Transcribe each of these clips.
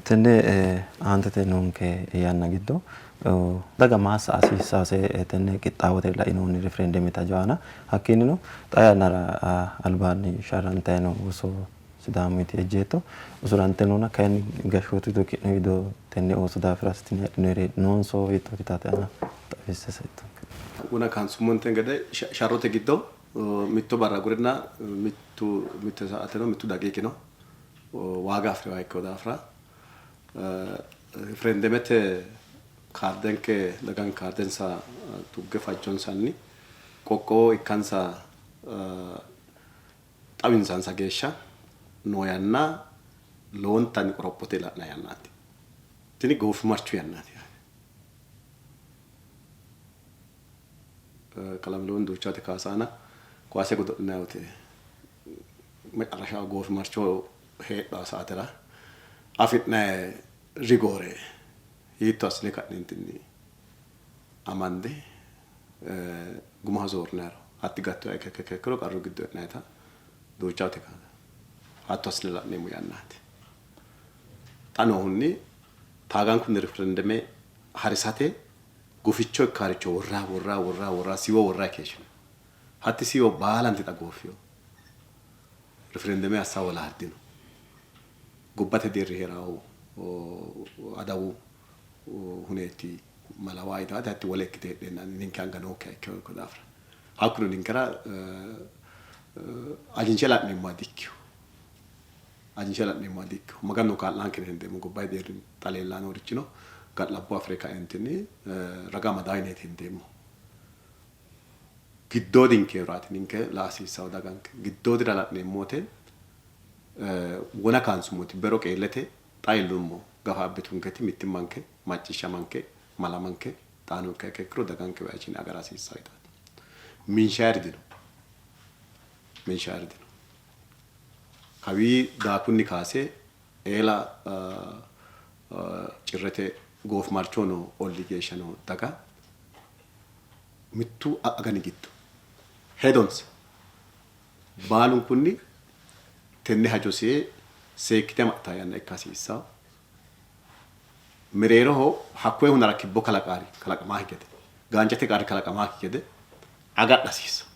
Tenne aantete noonke yanna giddo daga ma assa hasiissase tenne qixxaawote lainohunni rifirendeemete hajo aana hakkiinnino xaa yannara albaanni sharrantayi noo ooso Sidaamuyti ejjeetto usurante noona kayinni gashshootu wido ki'ne wido tenne ooso daafira assitine heedhinoyiri noonso hiittooti taate aana xawisse saittonke. Wona kaansummonte gede sharrote giddo mitto barra agurina mittu mitte saateno mittu daqiiqino waaga afi'rinoha ikkino daafira riferendemete kaardenke daganke kaardensa tugge fajjonsanni qoqqowo ikkansa xawinsansa geeshsha noo yanna lowontanni qorophote la'nanni yannaati. Tini goofimarchu yannaati yaate. Kalaa Duucha woyte kaasaana kowaase godo'linanni woyte macarashaho goofimarchoho heedhanno saatera afi'nanni rigoore hiitto assine ka'neentinni amande gumaho soorrinayiro hatti gattuha ikkiha ikkiro qarru giddo e'nayita duucha woyte hatto assine la'neemmo yannaati. Xa noohunni taagankunni riferendeme harisate guficho ikkaaricho worra worra worra worra siiwo worra keeshshino. Hatti siiwo baalanti xa gooffino. Riferendeme assa wolaaddino. Gobbate deerri hee'raahu adawu huneeti malawa yitaati hatti wole ikkite heedheenna ninke anga nookkiha ikkino daafira. Hakkuno ninkera ajinshe la'neemmoha dikkino. Ajinshe la'neemmoha dikkino. Maganu kaa'lanke yine hendeemmo gobbayidi deerrinni xa leellanni noorichino ga'labbo afi're kaeentinni raga amadawo yineeti hendeemmohu. Giddoodinkehuraati ninke la'a hasiissanno daganke. Giddoodira la'neemmo wote wona kaansummoti bero qeellete xa iillummo gafa abbitunketi mittimmanke, macciishshamanke, malamanke xaano ikkiha ikkiro daganke wayichinni agara hasiissanno yitaati. Minshaayiri dino. Minshaayiri dino. Kawii Daakunni kaase eela Cirrete goofimarchoho noo ollii geeshsha noo daga mittu agani giddo hedonsa baalunkunni tenne hajo seekkite amaxxitanno yanna ikka hasiissanno. Mereeroho hakkoye hunara kibbo kalaqaari kalaqamaakki gede, gaancete qarri kalaqamaakki gede agadha hasiissanno.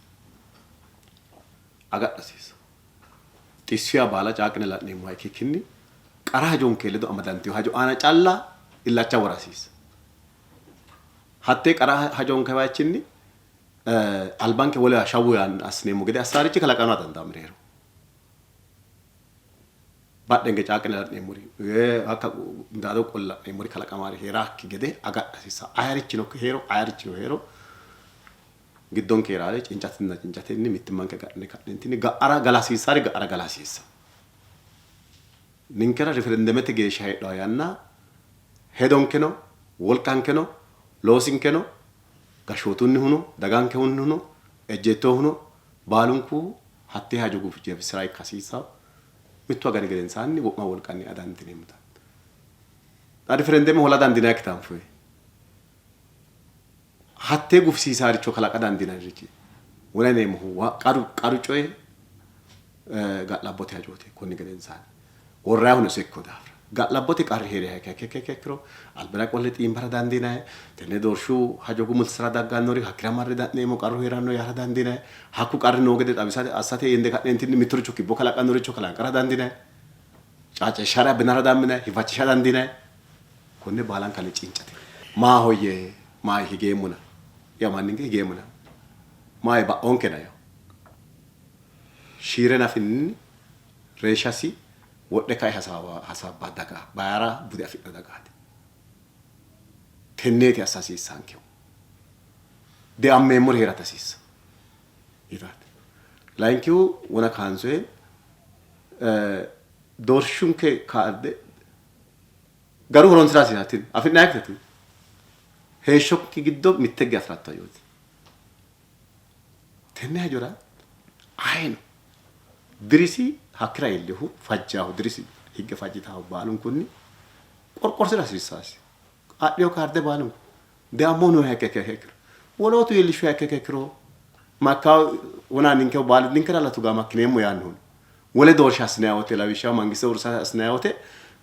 Agadha hasiissanno. Xissiya baala caaqqine la'neemmoha ikkikkinni qara hajonke ledo amadantino hajo aana calla illacha wora hasiissanno. Hattee qara hajonke bayichinni albanke wolewa shawwu yaanno assineemmo gede assaarichi kalaqama dandaanno mereero. Badhenke caaqqine la'neemmori hakka midaado qolle la'neemmori kalaqamaari hee'raakki gede agadha hasiissanno. Ayerichino hee'ro ayerichino hee'ro giddonke hee'raare cincatenna cincatenni mittimmanke agadhine ka'neentinni ga'ara gala hasiissaari ga'ara gala hasiissanno. Ninkera riferendemete geeshsha heedhanno yanna hedonkeno wolqankeno loosinkeno gashshootunnihuno dagankehunnihuno ejjeettohuno baalunku hattee hajo jeefisira ikka hasiissanno. Mittu agani gedensaanni wo'ma wolqanni adantineemmota. Xa riferendeme hoola dandiinannikkita anfoyi. Hattee gufisiisaaricho kalaqa dandiinannirichi wona yineemmohu qaru qaru coyi ga'labbote hajooti. Konni gedensaanni worrayihuno iso ikkino daafira ga'labbote qarri hee'riha ikkiha ikkiro albira qolle xiimbara dandiinanni. Tenne doorshu hajo gumulsira daggannori hakkira marre da'neemmo qarru hee'ranno yaara dandiinanni. Hakku qarri noo gede xawisate assate yende ka'neentinni mittoricho kibbo kalaqannoricho kalanqara dandiinanni. Caacceeshshara abbinara dandiinanni, hifachisha dandiinanni. Konne baalankanni cincate. Maahoyye maayi higeemmona ya manninke higeemmona maayi ba'oonkena ya shiire nafinni reeshshasi wodhe kae hasaawa hasaabba daga bayara bude afidhino dagaati. Tenneeti assa hasiissaankehu. Deammeemmori hee'rate hasiissa yitaati. Layinkihu wona kaansoye doorshunke kaarde garu horonsi'ra hasiissanno. Tini afi'nannikkite tini. Heeshshokki giddo mitte higge afi'ratto hayyooti. Tenne hajora ayino dirisi hakkira iillihu fajjaahu dirisi higge fajjitaahu baalunkunni qorqorsira hasiissaasi. Adhiyo kaarde baalunku deammohu nooha ikke ikkiro wolootu iillishshuha ikke ikkiro makka wona ninke baalu ninkera la tugaa makkineemmo yaannohu wole doorsha assinanni wote lawishshaho mangiste uurrisa assinanni wote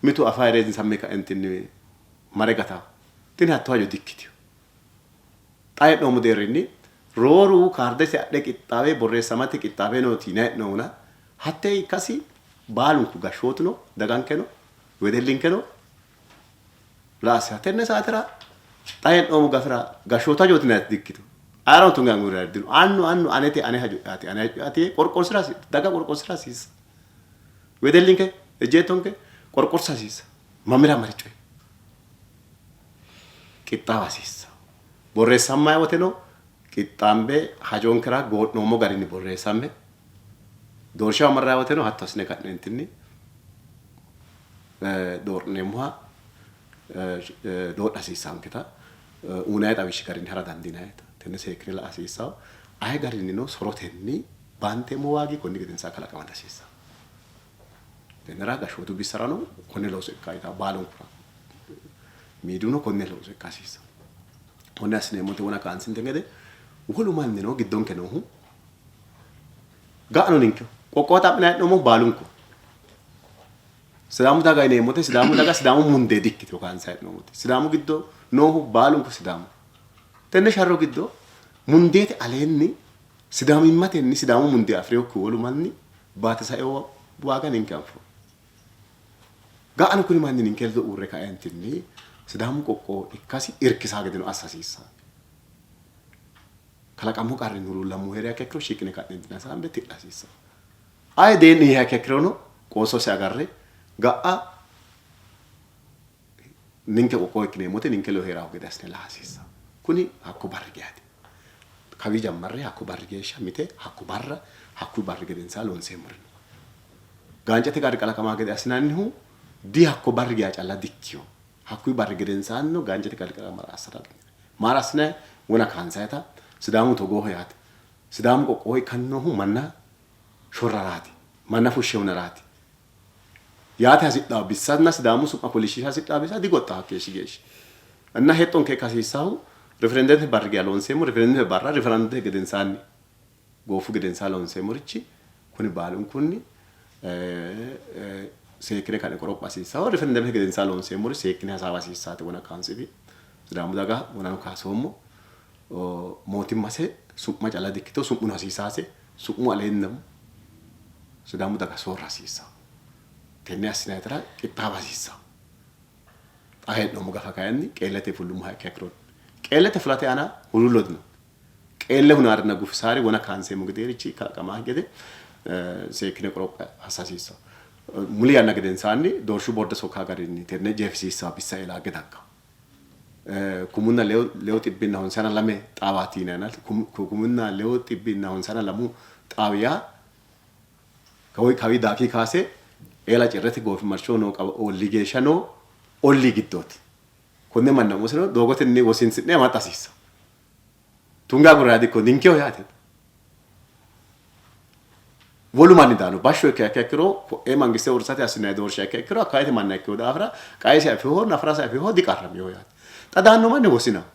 mitu afa heerensamme kaentinni mare gatawo. Tini hattoo hajo dikkitino. Xa hee'noommo deerrinni rooru kaardesi adhe qixxaawe borreessamate qixxaawe nooti yinanni hee'noomona hatte ikkasi baalunku gashshootuno dagankeno wedellinkeno la assa tenne saatera xa hee'noommo gafira gashshootu hajooti yinanniti dikkitino. Ayerano tunge agurranniri dino. Annu annu anete ane hajo'yaati ane hajo'yaati yee qorqorsira daga qorqorsira hasiissa. Wedellinke ejjeettonke qorqorsa hasiissa. Mamira mari coyi qixxaawa hasiissanno. Borreessammanni woteno qixxaambe hajonkera goo'noommo garinni borreessamme, doorshaho marranni woteno hatto assine ka'neentinni doorhineemmoha doodha hasiissanketa uynanni xawishshi garinni ha'ra dandiinannita tenne seekkine la''a hasiissanno. Aye garinnino sorotenni baanteemmo waagi konni gedensaanni kalaqama dihasiissanno. Tennera gashshootu bissarano konne looso ikka yitanno baalunkura miidiyuno konne looso ikka hasiissanno. Konne assineemmonte wona kaansinte gede wolu mannino giddonke noohu ga'ano ninke qoqqowo xa'minanni hee'noommohu baalunku Sidaamu daga yineemmote Sidaamu daga Sidaamu mundee dikkitino kaansa hee'noommote Sidaamu giddo noohu baalunku Sidaamu tenne sharro giddo mundeete aleenni Sidaamimmatenni Sidaamu mundee afi'rinokki wolu manni baate saino waaga ninke anfoommo. Ga'ano kuni manni ninke ledo uurre kaeentinni Sidaamu qoqqowo ikkasi irkisaa gedeno assa hasiissanno. Kalaqammo qarrinni huluullammohu hee'riha ikkiha ikkiro shiqine ka'neentinni hasaambe tidha hasiissanno. Aye dee'ni yiiha ikkiha ikkirono qoossosi agarre ga'a ninke qoqqowo ikkineemmote ninke ledo hee'ranno gede assine la'a hasiissanno. Kuni hakko barri geyaati. Kawi jammarre hakko barri geeshsha mite hakko barra hakkuyi barri gedensaa loonseemmori no. Gaancete qarri kalaqamaa gede assinannihu di hakko barri geya calla dikkino. Hakkuyi barri gedensaannino gaancete qarri kalaqamara assa dandiinanni. Maara assinanni wona kaansayita Sidaamu togooho yaate. Sidaamu qoqqowo ikkannohu manna shorraraati. Manna fushshe hunaraati. Yaate hasidhanno bissanna Sidaamu su'ma kolishshiisha hasidhanno bissa digoxxanno hakkeeshshi geeshsha. Inna hexxonke ikka hasiissannohu riferendemete barri geya loonseemmo, riferendemete barra, riferendemete gedensaanni goofu gedensaanni loonseemmorichi kuni baalunkunni seekkine ka'ne qoropha hasiissanno. Riferendemete gedensaanni loonseemmori seekkine hasaawa hasiissaate wona kaansifi Sidaamu daga wonano kaasoommo. Mootimmase su'ma calla dikkitino, su'muno hasiisaase, su'mu aleenni Sidaamu daga soorra hasiissanno. Tenne assinayitera qixxaawa hasiissanno. Xa hee'noommo gafa kayinni qeellete fullummoha ikkiha ikkiro qeellete fulate aana huluullo dino. Qeelle hunaarinna gufisaari wona kaanseemmo gedeerichi kalaqamanno gede seekkine qoropha assa hasiissanno. Muli yanna gedensaanni doorshu boorde sokka garinni tenne jeefisiissanno bissa eelaagge dagganno. Kumunna lewu xibbinna honsana lame xaawaati yinanni. Kumunna lewu xibbinna honsana lamu xaawi yaa Kawi kawi daakii kaase eela cirrete goofimarchoho noo ollii geeshsha noo ollii giddooti. Konne manna umosino doogotenni wosinsi'ne amaxxa hasiissanno. Tunge agurranniha dikkino, ninkeho yaate. Wolu manni daanno. Bashsho ikkiha ikkiha ikkiro ko'ee mangiste uurrisate assinanni doorsha ikkiha ikkiro akkawaawete manna ikkino daafira qaesi afinoho, nafarasi afinoho diqarraminoho yaate. Xa daanno manni wosinaho.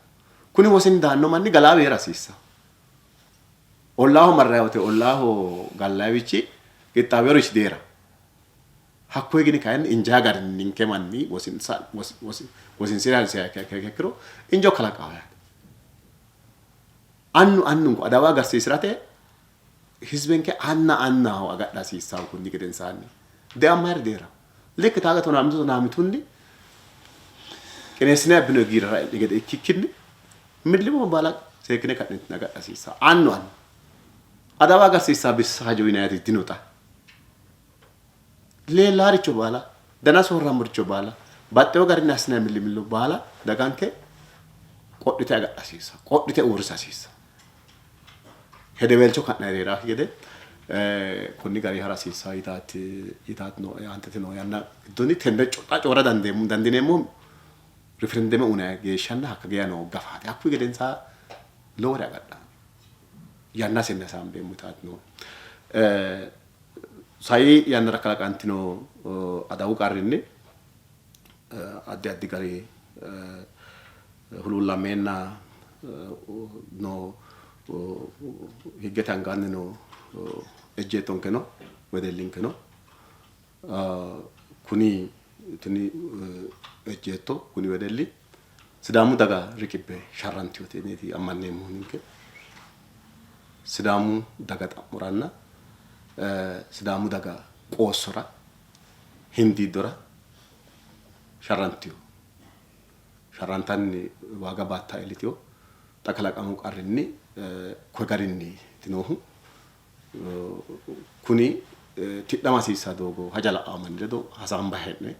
Kuni wosini daanno manni galaawi hee'ra hasiissanno. Ollaaho marrayi wote ollaaho gallayiwichi qixxaawinorichi dihee'ranno. Hakkoye gini kayinni injaa garinni ninke manni wosinsi'ra hasiisiha ikkiha ikkiro injo kalaqaho yaate. Annu annunku adawa agarsiisi'rate hizbenke anna annaho agadha hasiissanno kunni gedensaanni. Deammayri dihee'ranno. Likk taaga tonaamitu tonaamitunni qineessine abbinoyi giirara e'ni gede ikkikkinni Millimmo baala seekkine ka'neentinni agadha hasiissanno. Annu annu adawa agarsiissanno bissa hajo yinanniti dino xa. Leellaaricho baala, dana soorrammoricho baala, baxxewo garinni assinanni millimillo baala daganke qodhite agadha hasiissanno, qodhite uurrisa hasiissanno. Hedeweelcho ka'nanni hee'raakki gede konni garinni ha'ra hasiissanno yitaati yitaati noo aantete noo yanna giddonni tenne xa coyi'ra dandeemmo dandiineemmohu Riferendeme uyinanni geeshshanna hakka geya noo gafaati. Hakkuyi gedensaa lowore agadhanno. yannasenni hasaambeemmo yitaati noohu. Sai yannara kalaqantino adawu qarrinni addi addi gari huluullammeenna noo higgete angaanni noo ejjeettonkeno wedellinkeno kuni tini ejjeetto kuni wedelli Sidaamu daga riqibbe sharrantinote yineeti ammanneemmohu ninke. Sidaamu daga xa'moranna Sidaamu daga qoossora hindiiddora sharrantino. Sharrantanni waaga baatta iillitino. Xa kalaqamu qarrinni koye garinniiti noohu. Kuni tidhama hasiissanno doogo haja la'anno manni ledo hasaambanni hee'ne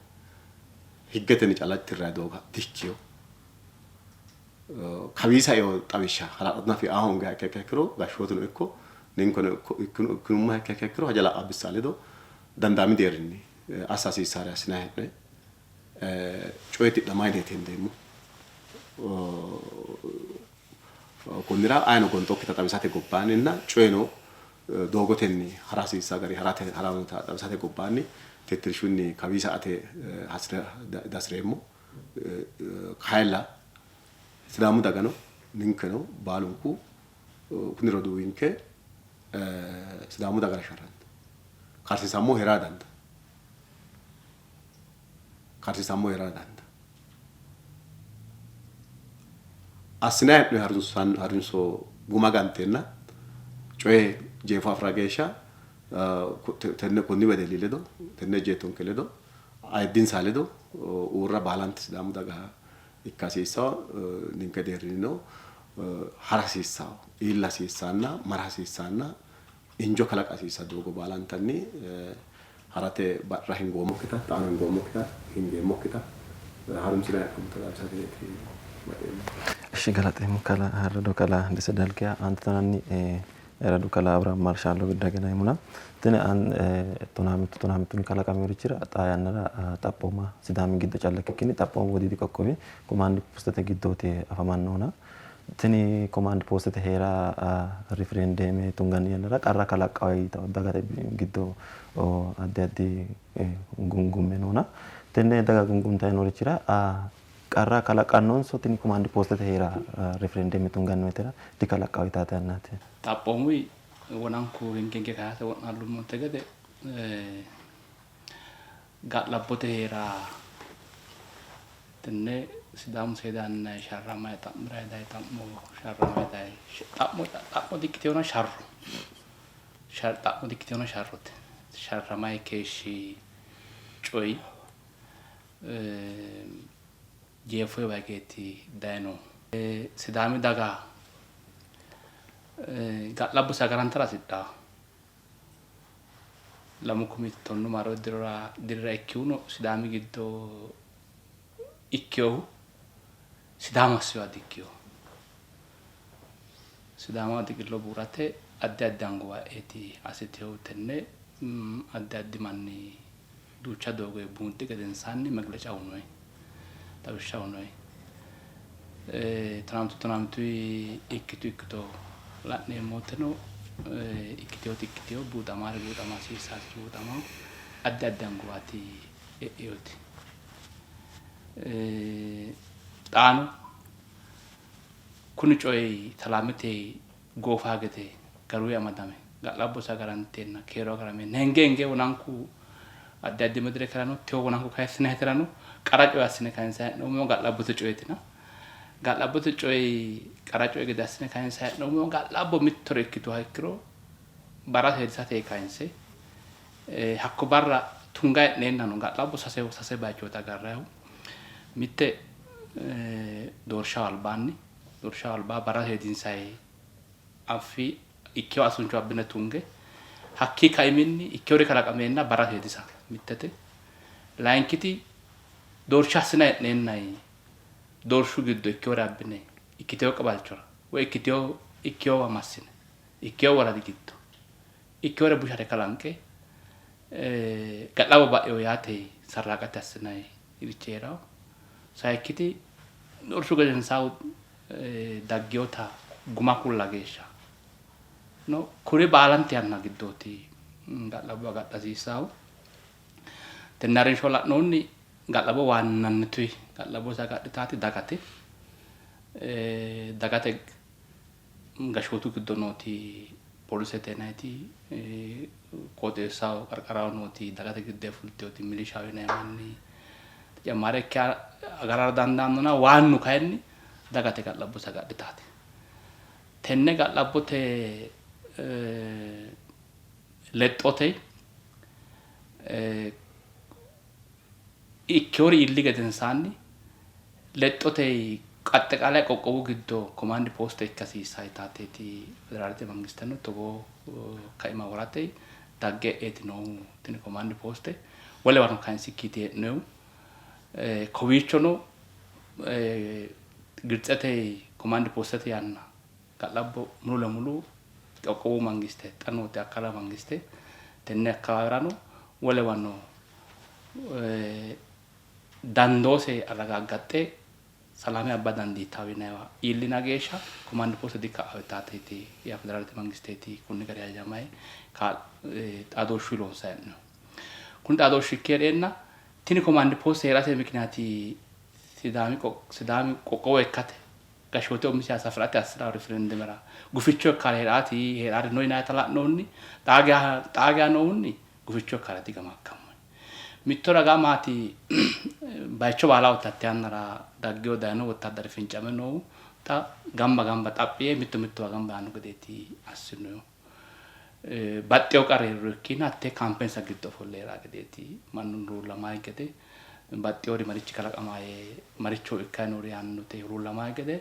higgetenni calla tirranni doogo dikkino. Kawii saino xawishsha hala'ladunni afi'a hoongiha ikkiha ikkiro gashshootuno ikko ninkeno ikkinummoha ikkiha ikkiro haja la'anno bissa ledo dandaami deerrinni assa hasiissannore assinanni hee'ne coye tidhama yineeti hendeemmohu. Konnira ayeno gonxokkita xawisate gobbaanninna coyeno doogotenni hara hasiissanno gari harate haranota xawisate gobbaanni tittirshunni kawii sa''ate dihasireemmo. Kayilla Sidaamu dagano ninkeno baalunku kuni roduuwinke Sidaamu dagara sharranto. Karsiisammo hee'ra dandaanno. Karsiisammo hee'ra dandaanno. Assinanni hee'noonni harunso guma ganteenna coye jeefo afi'ra geeshsha tenne konni wedelli ledo tenne ejjeettonke ledo ayiddinsa ledo uurra baalanti Sidaamu daga ikka hasiissanno. Ninke deerrinnino hara hasiissanno, iilla hasiissanna, mara hasiissanna injo kalaqa hasiissanno doogo baalantanni harate ba'ra hingoommokkita, xaano hingoommokkita, hingeemmokkita harunsinanni hee'noommota xawisateeti baxeemmo. Ishshi galateemmo kalaa Ayirrado kalaa Dese Dalkeha aantetenanni Ayirradu kalaa Abrahaam Marshallo Giddagena Tini tonaamittu tonaamittunni kalaqaminorichira xaa yannara xaphooma Sidaami giddo calla ikkikkinni xaphoomu Wodiidi qoqqowi komaandi postete giddooti afamannohuna tini komaand postete hee'ra rifirendeeme tunganni yannara qarra kalaqqawo yitawo dagate giddo addi addi gungumme noona tenne daga gunguntanni noorichira qarra kalaqqannonso tini komaand postete hee'ra rifirendeeme tunganni woytera dikalaqqawo yitaate yannaati. Xaphoomuyi wonanku hinkenke kayisate wo'naallummonte gede ga'labbote hee'ra tenne Sidaamu seeda yannanni sharramayi xa'mirayi dayi xa'mo sharramayi dayi xa'mo xa'mo dikkitinona sharro xa'mo dikkitinona sharrote sharramayi keeshshi coyi jeefoyiwa higeeti dayinohu. Sidaami daga ga'labbose agarantara hasidhanno. 2010 maaro dirira dirira ikkihuno Sidaami giddo ikkinohu Sidaama assinoha dikkino. Sidaama diqillo buurate addi addi anguwa e'eeti assitinohu tenne addi addi manni duucha doogoyi buunxi gedensaanni megleca uyinoyi, xawishsha uyinoyi. Tonaamitu tonaamituyi ikkitu ikkito la'neemmo woteno ikkitinoti ikkitino, buuxamaari buuxama hasiissaasiri buuxamawo addi addi anguwaati e'inoti. Xaano kuni coyi salaamete goofaa gede garuyi amadame ga'labbose agaranteenna keeru agarameenna henge henge wonanku addi addi medirekerano tewo wonanku kayissinayiterano qara coye assine kayinsanni hee'noommohu ga'labbote coyeetina ga'labbote coyi qara coye gede assine kayinsanni hee'noommohu ga'labbo mittore ikkituha ikkiro barra seedisate kayinse hakko barra tunga hee'neennano ga'labbo sase sase bayichooti agarrannihu mitte doorshaho albaanni doorshaho albaa barra seedinsanni affi ikkewo asuncho abbine tunge hakkii kaiminni ikkewori kalaqameenna barra seedisa mittete. Layinkiti doorsha assina hee'neennanni doorshu giddo ikkewore abbine ikkitewo qabalchora woy ikkitewo ikkewowa massine ikkewo woradi giddo ikkewore bushare kalanqe ga'labbo ba'ewo yaate sarraaqate assinanni richi hee'rawo. Sayikkiti doorshu gedensaanni daggewota guma kulla geeshsha. No kuri baalanti yanna giddooti ga'labbo agadha hasiissaahu. Tenne harinsho la'noonni ga'labbo waannanniti ga'labbo agadhitaati dagate. Dagate gashshootu giddo nooti poolisete yinanniti qooxeessaho qarqaraho nooti dagate giddo fulteoti milishaho yinanni manni tecemmare ikke agarara dandaannona waannu kayinni dagate ga'labbo agadhitaati. Tenne ga'labbote lexxote ikkewori iilli gedensaanni lexxote axxeqaalay qoqqowu giddo komaandi pooste ikka hasiissanno yitaateeti federaalete mangisteno togoo kaima worate dagge e'eeti noohu tini komaandi pooste. Wolewano kayinsikkiiti hee'noyihu. Kowiichono Gibitsete komaandi poostete yanna ga'labbo mulu lemulu qoqqowu mangiste xa nooti akkala mangiste tenne akkawaawerano wolewano dandoose arragaaggaxxe salaame abba dandiitanno yinanniwa iillina geeshsha komaandi pooste dika'anno yitaateeti yaa federaalete mangisteeti konni gari hajamayi xaadooshshuyi loonsayi hee'noyihu. Kuni xaadooshshu ikke hee'reenna tini komaandi pooste hee'rase mikiniyaati Sidaami Sidaami qoqqowo ikkate gashshoote umisiha safi'rate assi'ranno riferendemera guficho ikkara hee'raati hee'rari no yinannita la'noonni. Xaa geya xaa geya noohunni guficho ikkara digamakkammo. Mitto raga maati bayicho baala hatte yannara daggewo dayino wottaaddari fincame noohu xa gamba gamba xaphi yee mitto mittowa gamba yaanno gedeeti assinoyihu. Baxxewo qarri hee'riro ikkiina hattee kaampensa giddo ofolle hee'raa gedeeti mannu huluullamaa gede baxxewori marichi kalaqamaa yee maricho ikkayi noori yaannote huluullamaa gede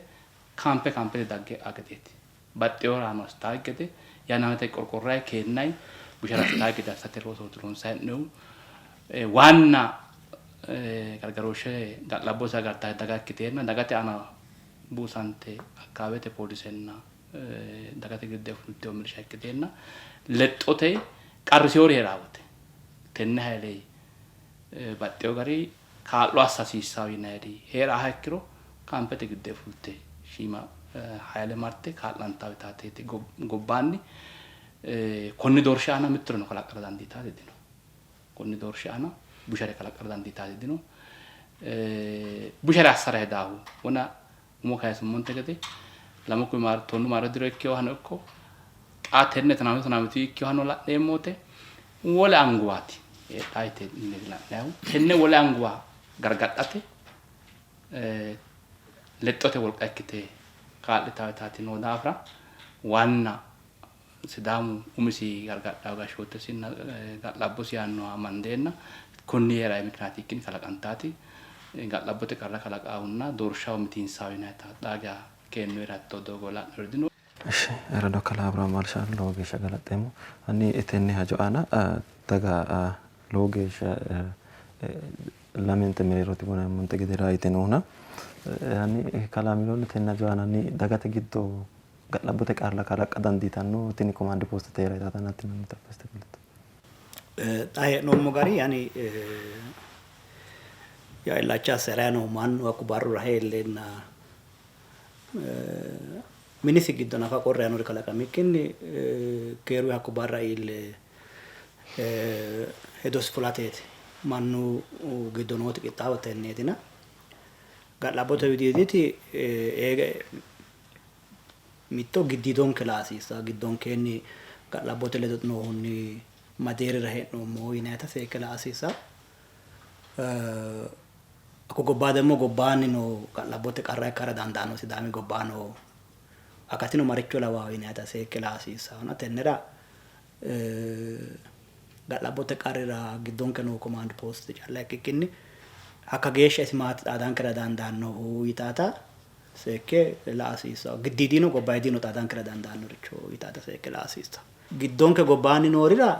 kaampe kaampete dagge e'aa gedeeti. Baxxewo raano assitaa gede yannate qorqorrayi keennayi bushare assitaa gede assate loosooti loonsayi hee'noyihu. Waanna gargarooshshe ga'labbosi agartayi daga ikkiteenna dagate aana buusante akkaawete poolisenna dagate giddo fultino milisha ikkiteenna lexxote qarriseewori hee'raa wote tenne hayle baxxeewo gari kaa'lo assa hasiissawo yinayiri hee'raaha ikkiro kaampete giddo fulte shiima hayle marte kaa'lantawo yitaateeti gobbaanni konni doorshi aana mittoreno kalaqqara dandiitaati dino. Konni doorshi aana bushare kalaqqara dandiitaati dino. Bushare assara hedaahu wona Umo kayisummonte gede 2010 maaro diro ikkinohano ikko xaa tenne tonaa tonaa mitu ikkinohano la'neemmo wote wole anguwaati heedhaa yite la'nayihu. Tenne wole anguwa gargadhate lexxote wolqa ikkite kaa'litaati noo daafira waanna Sidaamu umisi gargadhanno gashshootesinna ga'labbosi yaannoha amandeenna konni hee'ra mikinaati ikkinni kalaqantaati ga'labbote qarra kalaqaahunna doorshaho mitiinsawo yinayta xaa geya keennoyiri hattoo doogo la'noyiri dino. እሺ ረዶ kalaa Abrahaam Marshaalo lowo geeshsha galaxxeemmo. Hanni tenne hajo aana daga lowo geeshsha lamente mereero wonammonte gede raayite noohuna hanni kalaa Miloon tenne hajo aana hanni dagate giddo ga'labbote qarra kalaqqa dandiitanno tini komaandi poostete heera yitaatanna xaphiste kulitto. Xa hee'noommo gari ani yaa illacha asse harayi noohu mannu hakku barru rahe iilleenna minisi giddo nafa qorre yaannori kalaqamikkinni keeru hakko barra iille hedosi fulateeti. Mannu giddo nooti qixxaawo tenneetina. Ga'labbote widiiditi mitto giddiidonke laa hasiissanno. Giddonkeenni ga'labbote ledo noohunni ma deerrira hee'noommo yinayita seekke laa hasiissanno. Hakko gobbaa demmo gobbaanni noo ga'labbote qarra ikkara dandaanno Sidaami gobbaa noo akatino maricho lawawo yinayita seekke laa hasiissannona tennera ga'labbote qarrira giddonke noo komaand pooste calla ikkikkinni hakka geeshsha isi maati xaadankera dandaannohu yitaata seekke la'a hasiissanno. Giddiidino gobbaayidino xaadankera dandaannoricho yitaata seekke la'a hasiissanno. Giddonke gobbaanni noorira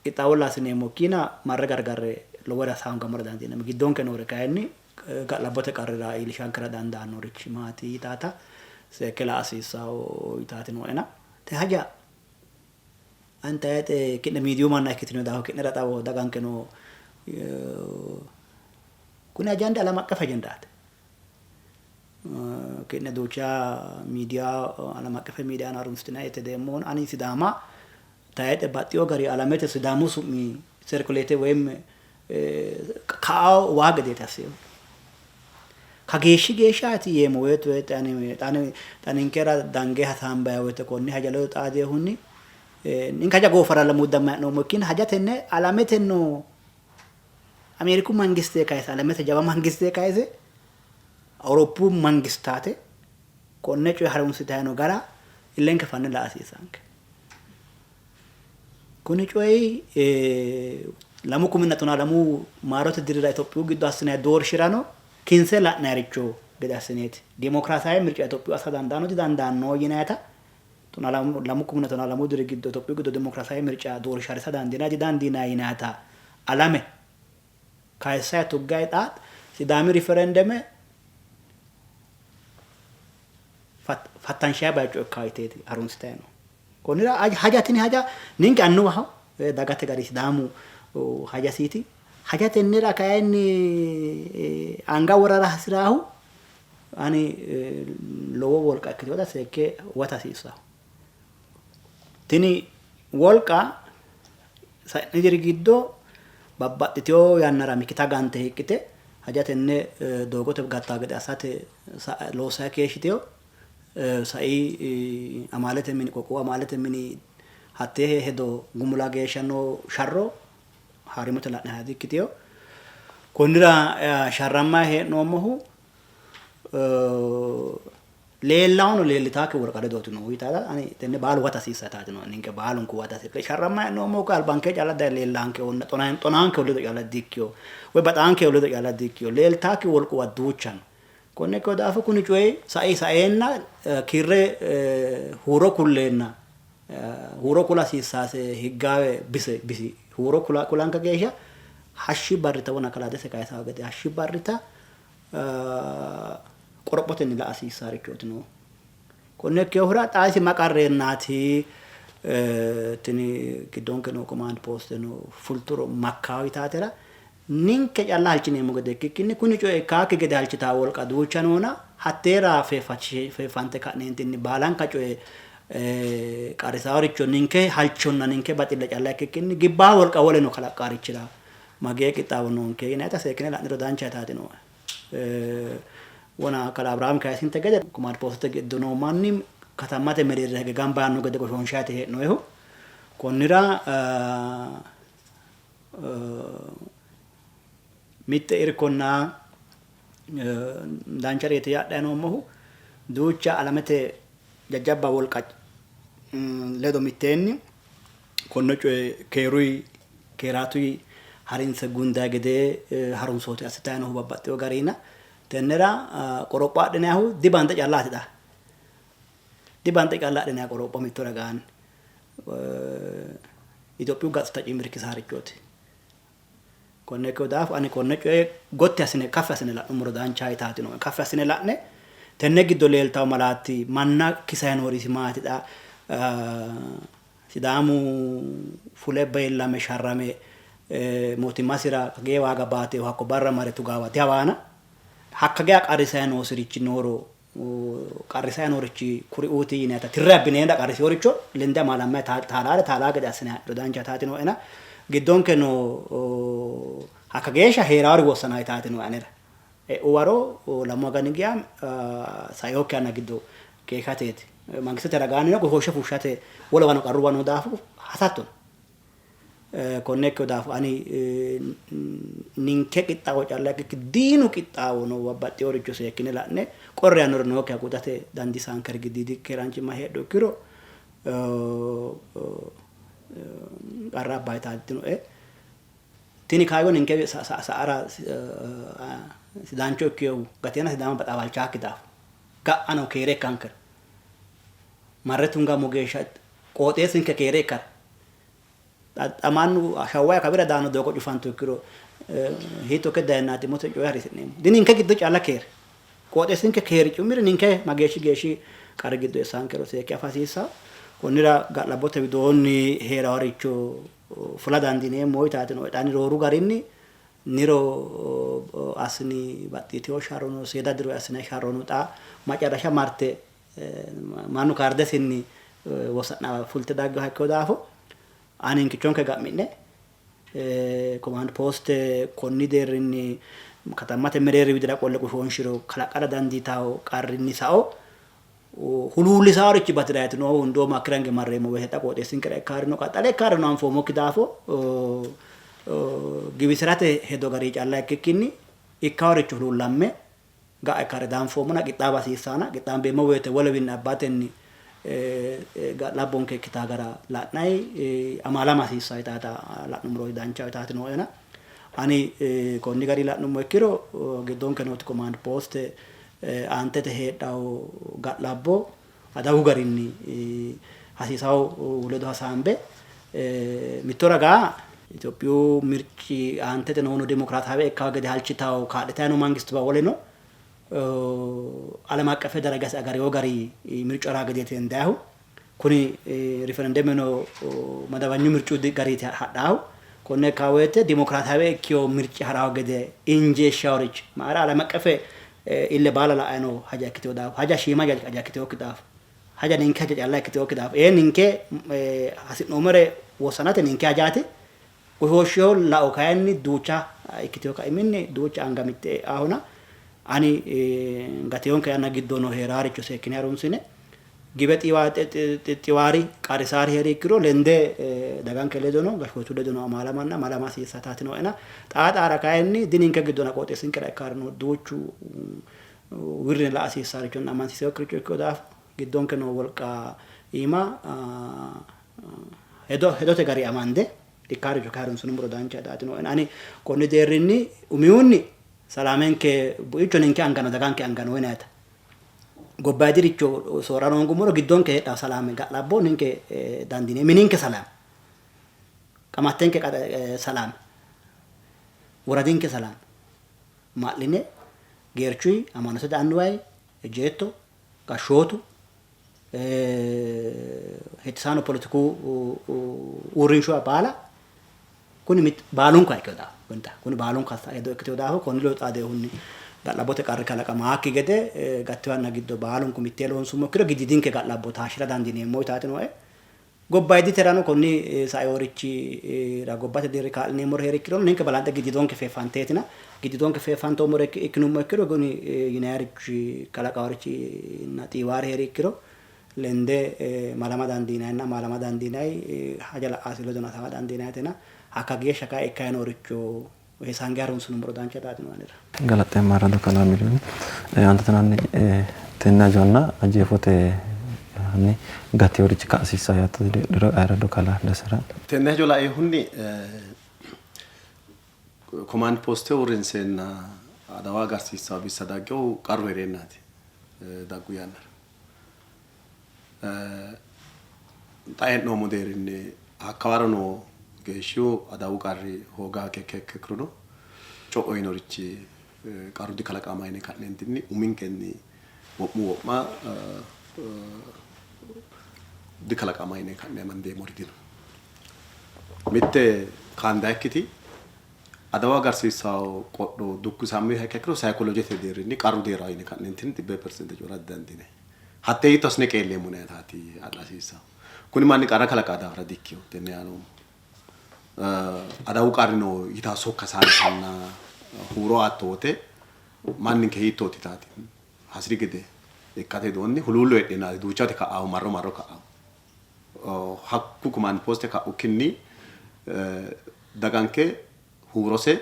qixxaawolla assineemmokkiina marre gargarre lowore assa hoongammora dandiineemmo. Giddonke noore kayinni ga'labbote qarrira iillishankera dandaannorichi maati yitaata seekke la'a hasiissanno yitaati nooena. Te haja ani tayixe ki'ne miidiyu manna ikkitino daafo ki'nera xawoho dagankeno kuni ajandi alam aqqef ajandaati. Ki'ne duucha miidiya alam aqqefe miidiyano harunsitinanni yite deemmohuna ani Sidaama tayixe baxxino gari alamete Sidaamu su'mi serkuleete woyim ka'a waa gedeeti asseemmo. Kageeshshi geeshshaati yeemmo woyte xa ninkera dange hasaambanni woyte konni haja ledo xaadinohunni ninke haja gooffara muddammanni hee'noommo ikkinnina haja tenne alamete noo Ameeriku mangiste kayise alamete jawa mangiste kayise Awuroppu mangistaate konne coye harunsitanni noo gara illenke fanne la''a hasiissanke. Kuni coyi 2013 maarote dirira Itophiyu giddo assinanni doorshirano kinse la'nanniricho gede assineeti. Dimokiraasaawe mirca Itophiyu assa dandaanno didandaanno yinannita 2012 diri giddo Itophiyu giddo dimokiraasaawe mirca doorsha harisa dandiinanni didandiinanni yinannita alame kayissanni tugganni xa Sidaami riferendeme fattanshanni bayicho ikkanno yiteeti harunsitanni noohu. Konnira haja tini haja ninke annuwaho dagate gari Sidaamu hajasiiti. Haja tennera kayinni anga worara hasi'raahu ani lowo wolqa ikkitinota seekke huwata hasiissanno. Tini wolqa sa'ni diri giddo babbaxxitino yannara mikita gante hiiqqite haja tenne doogote gattanno gede assate loossanni keeshshitino. Sai amaalete mini qoqqowu amaalete mini hattee hedo gumula geeshsha noo sharro haarimote la'nanniha di''ikkitino. Konnira sharrammanni hee'noommohu leellawono leellitaakki wolqa ledooti noohu yitaata ani tenne baalu huwata hasiissataati nooe. Ninke baalunku huwata hasiissa sharrammanni hee'noommohu koye albankee calla daye leellaankehunna xonaankehu ledo calla di''ikkino woy baxaankehu ledo calla di''ikkino. Leeltaakki wolquwa duucha no. Konne ikkino daafo kuni coyi sai saeenna kiirre huuro kulleenna huuro kula hasiissaase higgaawe bise bisi huuro kula kulanka geeshsha hashshi barrita wona kalaadese kayisawo gede hashshi barrita qorophotenni la''a hasiissaarichooti noohu. Konne ikkinohura xa isi ma qarreennaati tini giddonke noo komaand poosteno fulturo makkaawo yitaatera Ninke calla halchineemmo gede ikkikkinni kuni coyi ikkaakki gede halchitanno wolqa duucha noona hatteera feeffante ka'neentinni baalanka coye qarrisaaricho ninke halchonna ninke baxille calla ikkikkinni gibbaa wolqa woleno kalaqqaarichira magee qixxaawo noonke yinayita seekkine la'niro dancha yitaati nooe. Wona kalaa Abrahaami kayisinte gede komaand poostete giddo noo manni katammate mereerira hige gamba yaanno gede goshoonshaati hee'noyihu. Konnira Mitte irkonna danchareeti yee adhanni noommohu duucha alamete jajjabba wolqa ledo mitteenni konne coye keeruyi keeraatuyi harinse gundayi gede harunsooti assitayi noohu babbaxxewo garinna tennera qoropho adhinayihu dibanxe callaati xa. Dibanxe calla adhinayi qoropho mitto ragaanni. Itophiyu gatsita cimirkisaarichooti. Konne ikkino daafo ani konne coye gotti assine kaffi assine la'nummoro dancha yitaati nooe. Kaffi assine la'ne tenne giddo leeltawo malaatti manna kisayi noori isi maati xa Sidaamu fule beellame sharrame mootimmasira kagee waaga baatehu hakko barra mare tugaawa dihawaana. Hakka geya qarrisayi noosirichi nooro qarrisayi noorichi kuriuuti yinayita tirre abbineenna qarriseworicho lende amaalammayi taalaare taalaa gede assine ha'niro dancha yitaati nooena giddonke noo hakka geeshsha hee'raari wossana yitaati nooe anera. E'u waro lamu agani geya sainokki yanna giddo keeshshateeti. Mangistete ragaannino goshooshshe fushshate wolewano qarruwa noo daafo hasatto no. Konne ikkino daafo ani ninke qixxaawo calla ikkikki diinu qixxaawono babbaxxinoricho seekkine la'ne qorri yaannori nookkiha gudate dandiisaankeri giddiidi keeraanchimma heedhu ikkiro qarra abba yitaatinoe. Tini kaayyo ninke sa'ara sidaancho ikkinohu gateena Sidaama baxawalchaakki daafo ga'ano keere ikkankera marre tungammo geeshsha qooxeessinke keere ikkara xa mannu Shawwaya kawira daanno doogo cufantu ikkiro hiitto ikke dayeennaati mute coye harisi'neemmo. Dininke giddo calla keere qooxeessinke keeri cu'miri ninke mageeshshi geeshshi qarri giddo eessaankero seekke afa hasiissanno. Konnira ga'labbote widoonni hee'raworicho fula dandiineemmo yitaati nooe. Xa ani rooru garinni Niro assini baxxitino sharrono seeda diro assinanni sharrono xa macarasha marte mannu kaardesinni wossa'na fulte dagginoha ikkino daafo aninkichonke ga'mi'ne komaand pooste konni deerrinni katammate mereeri widira qolle goshoonshiro kalaqqara dandiitanno qarrinni sao huluullisaarichi bati'raati noohu. Hundooma hakkira hinge marreemmo woyte xa qooxeessinkera ikkaarino qaxxale ikkaarino anfoommokki daafo giwisirate hedo gari calla ikkikkinni ikkaaricho huluullamme ga'a ikkare daanfoommona qixxaawa hasiissaana qixxaambeemmo woyte wolewinni abbatenni ga'labbonke ikkitaa gara la'nay amaalama hasiissaa yitaata la'nummoro dancha yitaati nooena ani konni gari la'nummo ikkiro giddonke nooti command post aantete heedhawo ga'labbo adawu garinni hasiisawo ledo hasaambe mitto ragaa Itophiyu mirci aantete noono dimokiraataawe ikkawo gede halchitawo kaa'litayi noo mangistuwa woleno alem aqqefe daragasi agarewo gari mircu harawo gedeeti hendayihu. Kuni riferendemeno madawanyu mircu gariiti hadhaahu. Konne ikkawo woyte dimokiraataawe ikkiwo mirci harawo gede injeeshshaworichi mayira alem aqqefe ille baala la'ayi noo haja ikkitewo daafo, haja shiima haja ikkitewokki daafo, haja ninke haja calla ikkitewokki daafo, ee ninke hasi'noommore wossanate ninke hajaati. Goshooshsheho lao kayinni duucha ikkitewo kaiminni duucha anga mitte e'ahona ani gatewonke yanna giddo no heeraaricho seekkine harunsine giwe xiwaari qarrisaari heeri ikkiro lende daganke ledono gashshootu ledono amaalamanna malama hasiissataati nooena xaa xaara kayinni dininke giddona qooxeessinkera ikkaarino duuchu wirrine la hasiissarichonna amansiiseyokkiricho ikkino daafo giddonke noo wolqa iima hedo hedote gari amande ikkaaricho kay harunsinummoro dancha daati nooena ani konni deerrinni umihunni salaamenke buicho ninke anga no daganke anga no yinayita gobbayidiricho soorra hoongummoro giddonke heedhawo salaame ga'labbo ninke dandiine mininke salaame qamattenke salaame woradinke salaame ma'line geerchuy amanote annuway ejjeetto gashshootu hettisaano poletiku uurrinshuwa baala kuni baalunku ikkino daafo kuni baalunku hedo ikkitino daafo konni ledo xaadinohunni ga'labbote qarri kalaqamaakki gede gattiwanna giddo baalunku mittee loonsummo ikkiro giddiidinke ga'labbo taashshira dandiineemmo yitaati nooe. Gobbayiditerano konni saeorichira gobbate deerri kaa'lineemmori heeri ikkirono ninke balanxe giddiidonke feeffanteetina giddiidonke feeffantoommore ikkinummo ikkiro kuni yinayirichi kalaqaworichi xiiwaari heeri ikkiro lende malama dandiinayinna amaalama dandiinayi haja la'asi ledono hasaawa dandiinayitena hakka geeshsha kayi ikkayi nooricho sange harunsinummoro dancha taati no anera. Galaxxeemmo ayirrado kalaa Miliyooni. Aantetenanni tenne hajonna jeefote hanni gattinorichi ka'a hasiissanno yaatto heedhuro ayirrado kalaa Dasera. Tenne hajo lainohunni komaand pooste uurrinseenna adawa agarsiissanno bissa dagginohu qarru hee'reennaati daggu yannara. Xa hee'noommo deerrinni hakkawaro noo geeshshihu adawu qarri hooga ikkirono co'o yiinorichi qarru dikalaqamanno yine ka'neentinni uminkenni wo'mu wo'ma dikalaqamanno yine ka'ne amandeemmori dino. Mitte kaandayikkiti adawa agarsiissanno qodho dukkisammiha ikkiha ikkiro sayikolojete deerrinni qarru deerraho yine ka'neentinni xibbee persente coyi'ra didandiinanni. Hattee hiitto assine qeelleemmo yinannitaati adha hasiissanno. Kuni manni qarra kalaqaa daafira dikkino tenne yaa noommo. Adawu qarri no yitaa sokka saantanna huuro aatto wote manninke hiittooti yitaati hasiri gede ikkate widoonni huluullo heedheennaati duucha wote ka'aahu marro marro ka'aahu. Hakku komaand pooste ka'ukkinni daganke huurose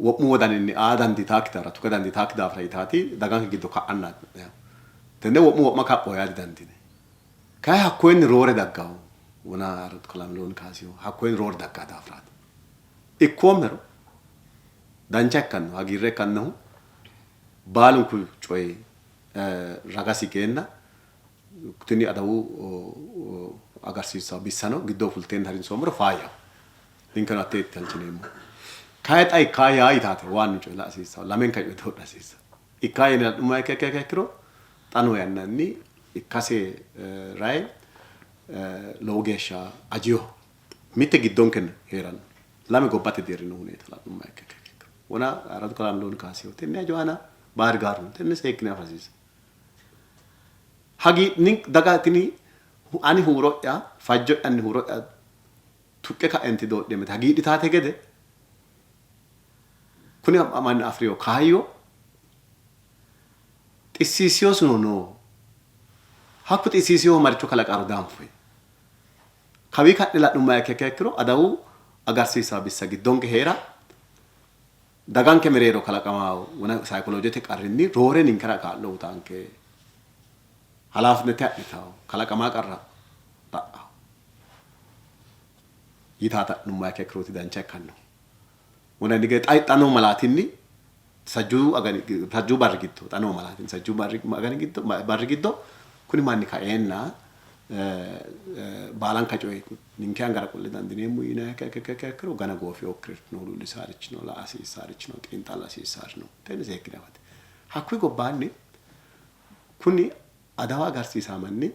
wo'mu wodaninni aa dandiitaakki daafira, tuga dandiitaakki daafira yitaati daganke giddo ka'annaati la'nayihu. Tenne wo'mu wo'ma kaphoho yaa didandiinanni. Kayi hakkoyinni roore daggahu wona kalaa Miliyoon Kaasihu hakkoyinni roore daggaa daafiraati. Ikkoommero dancha ikkanno, hagiirre ikkannohu baalunku coyi ragasi geenna tini adawu agarsiissanno bissano giddoo fulteenna harinsoommero faayyaho. Ninkeno hatteeti halchineemmohu. Kayi xa ikkaa yaa yitaate waannu coyi la hasiissanno. Lamenka coye doodha hasiissanno. Ikkaa yine la'nummoha ikkiha ikkiro xa noo yannanni ikkase rayi lowo geeshsha ajinoho. Mitte giddonke hee'ranno. Lame gobbate deerri noo huneeta la'nummoha ikkiha ikkiro. Wona ayirradu kalaa Miliyoon Kaasiho tenne hajo aana baarigaaru no. Tenne seekkine afa hasiissanno. Hagiidh daga tini ani huuro'ya fajjo'yanni huuro'ya tuqqe kaenti doodheemmete hagiidhitaate gede kuni manni afi'rino kaayyo xissiisiyosino no. Hakku xissiisiyohu maricho kalaqaro danfoyi. Kawii ka'ne la'nummoha ikkiha ikkiro adawu agarsiisawo bissa giddonke hee'ra daganke mereero kalaqamawo wona sayikolojete qarrinni roore ninkera kaa'lo utanke halaafinete adhitawo kalaqamaa qarra ba'awo yitaata adhinummoha ikkiha ikkirooti dancha ikkannohu. Wona inni gede xa xa noo malaatinni sajjuu agani sajjuu barri giddo xa noo malaatinni sajjuu barri agani giddo barri giddo kuni manni kaeenna baalanka coye ninke angara qolle dandiineemmo yinanniha ikkiha ikkiro gana goofinokkiri no, huluullisaarichi no, la''a hasiissaarichi no, xiinxalla hasiissaari no. Tenne seekkine afate. Hakkuyi gobbaanni kuni adawa agarsiisaa manni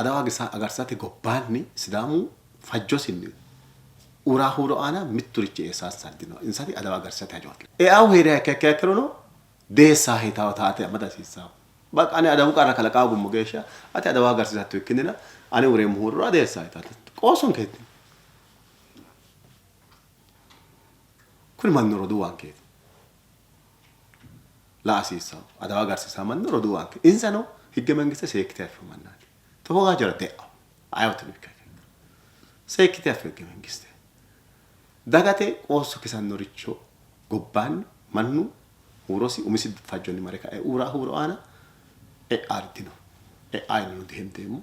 Adawa agarsiisate gobbaanni Sidaamu fajjosinni uraa huuro aana mitturichi eessaansa dino. Insati adawa agarsiisate hajooti. Eahu hee'riha ikkiha ikkirono deessaha yitawo taate amada hasiissanno. Baqa ani adawu qarra kalaqa hoogummo geeshsha ati adawa agarsiisatto ikkinnina ani ureemmo huurora deessaha yitaate qoossonkeeti. Kuni mannu roduuwankeeti. La hasiissanno. Adawa agarsiisanno manni roduuwanke. Insano higge mangiste seekkite affino mannaati. Togoo hajora de'o. Ayeootino ikka ikkiro. Seekkite affino higge mangiste. Dagate qoosso kisannoricho gobbaanni mannu huurosi umisi fajjonni mare kae uura huuro aana e'aari dino. E'aa yineno dihendeemmo.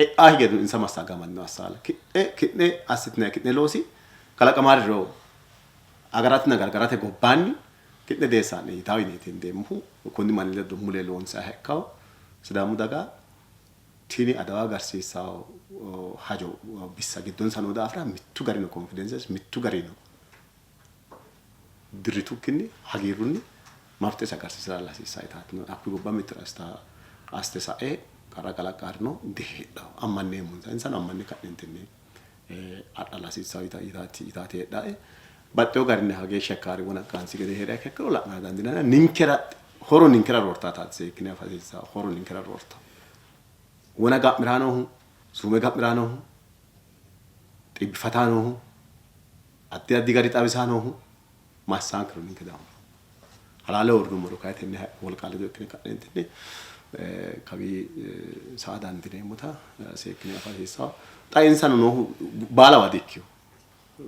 E'aa higeno insa massagamanno assaala. Ki'ne ki'ne assitinanni ki'ne loosi kalaqamaariro agaratenna gargarate gobbaanni Ki'ne deessa'ne yitawo yineeti hendeemmohu. Konni manni ledo mule loonsayiha ikkawo. Sidaamu daga tini adawa agarsiissawo hajo bissa giddonsa noo daafira mittu garino konfidenses mittu garino dirritukkinni hagiirrunni mabtesi agarsiisiralla hasiissanno yitaati. Hakkuyi gobba mittore assite sa'e qarra kalaqqaarino diheedhanno. Ammanneemmonsa. Insano ammanne ka'neentinni adhalla hasiissanno yitaati heedhae. Baxxewo garinni hageeshsha ikkaari wona qaansi gede hee'riha ikkiha ikkiro la'nara dandiinanni. Ninkera horo ninkera roortaataati seekkine afa hasiissanno. Horo ninkera roorta. Wona ga'miraa noohu, suume ga'miraa noohu, xibbifataa noohu, addi addi gari xawisaa noohu massaankero ninke daanfo. Halaale uurrinummoro kayi tenne wolqa ledo ikkine ka'neentinni kawii sa'a dandiineemmota seekkine afa hasiissanno. Xa insano noohu baalawa di''ikkino.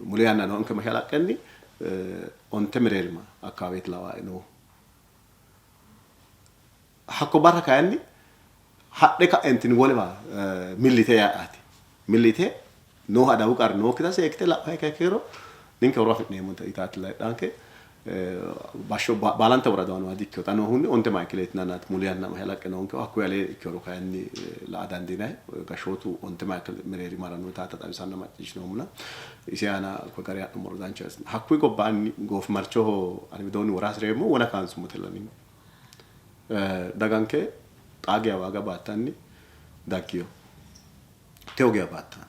Muli yanna noonke mashalaqqenni onte mereerima akkawaaweeti lawaae noohu. Hakko barra kayinni hadhe ka'entinni wolewa millite yaati. Millite noohu adawu qarri nookkita seekkite la'uha ikkiha ikkiro ninke horo afi'neemmo yitaati layidhanke. Bashsho baalante woradawa nooha dikkino. Xa noohunni onte mayikileeti yinannaati muli yanna mashalaqqe noonkehu. Hakkuyi alee ikkinoro kayinni la'a dandiinanni. Gashshootu onte mayikile mereerimara noota xawisanna macciishshinoommona isi aana ko gari ha'nummoro danchaho. Hakkuyi gobbaanni goofimarchoho ani widoonni wora hasi'reemmo wona kaansummotella ninke. Daganke xaa geya waaga baattanni daggino. Tewo geya baattanno.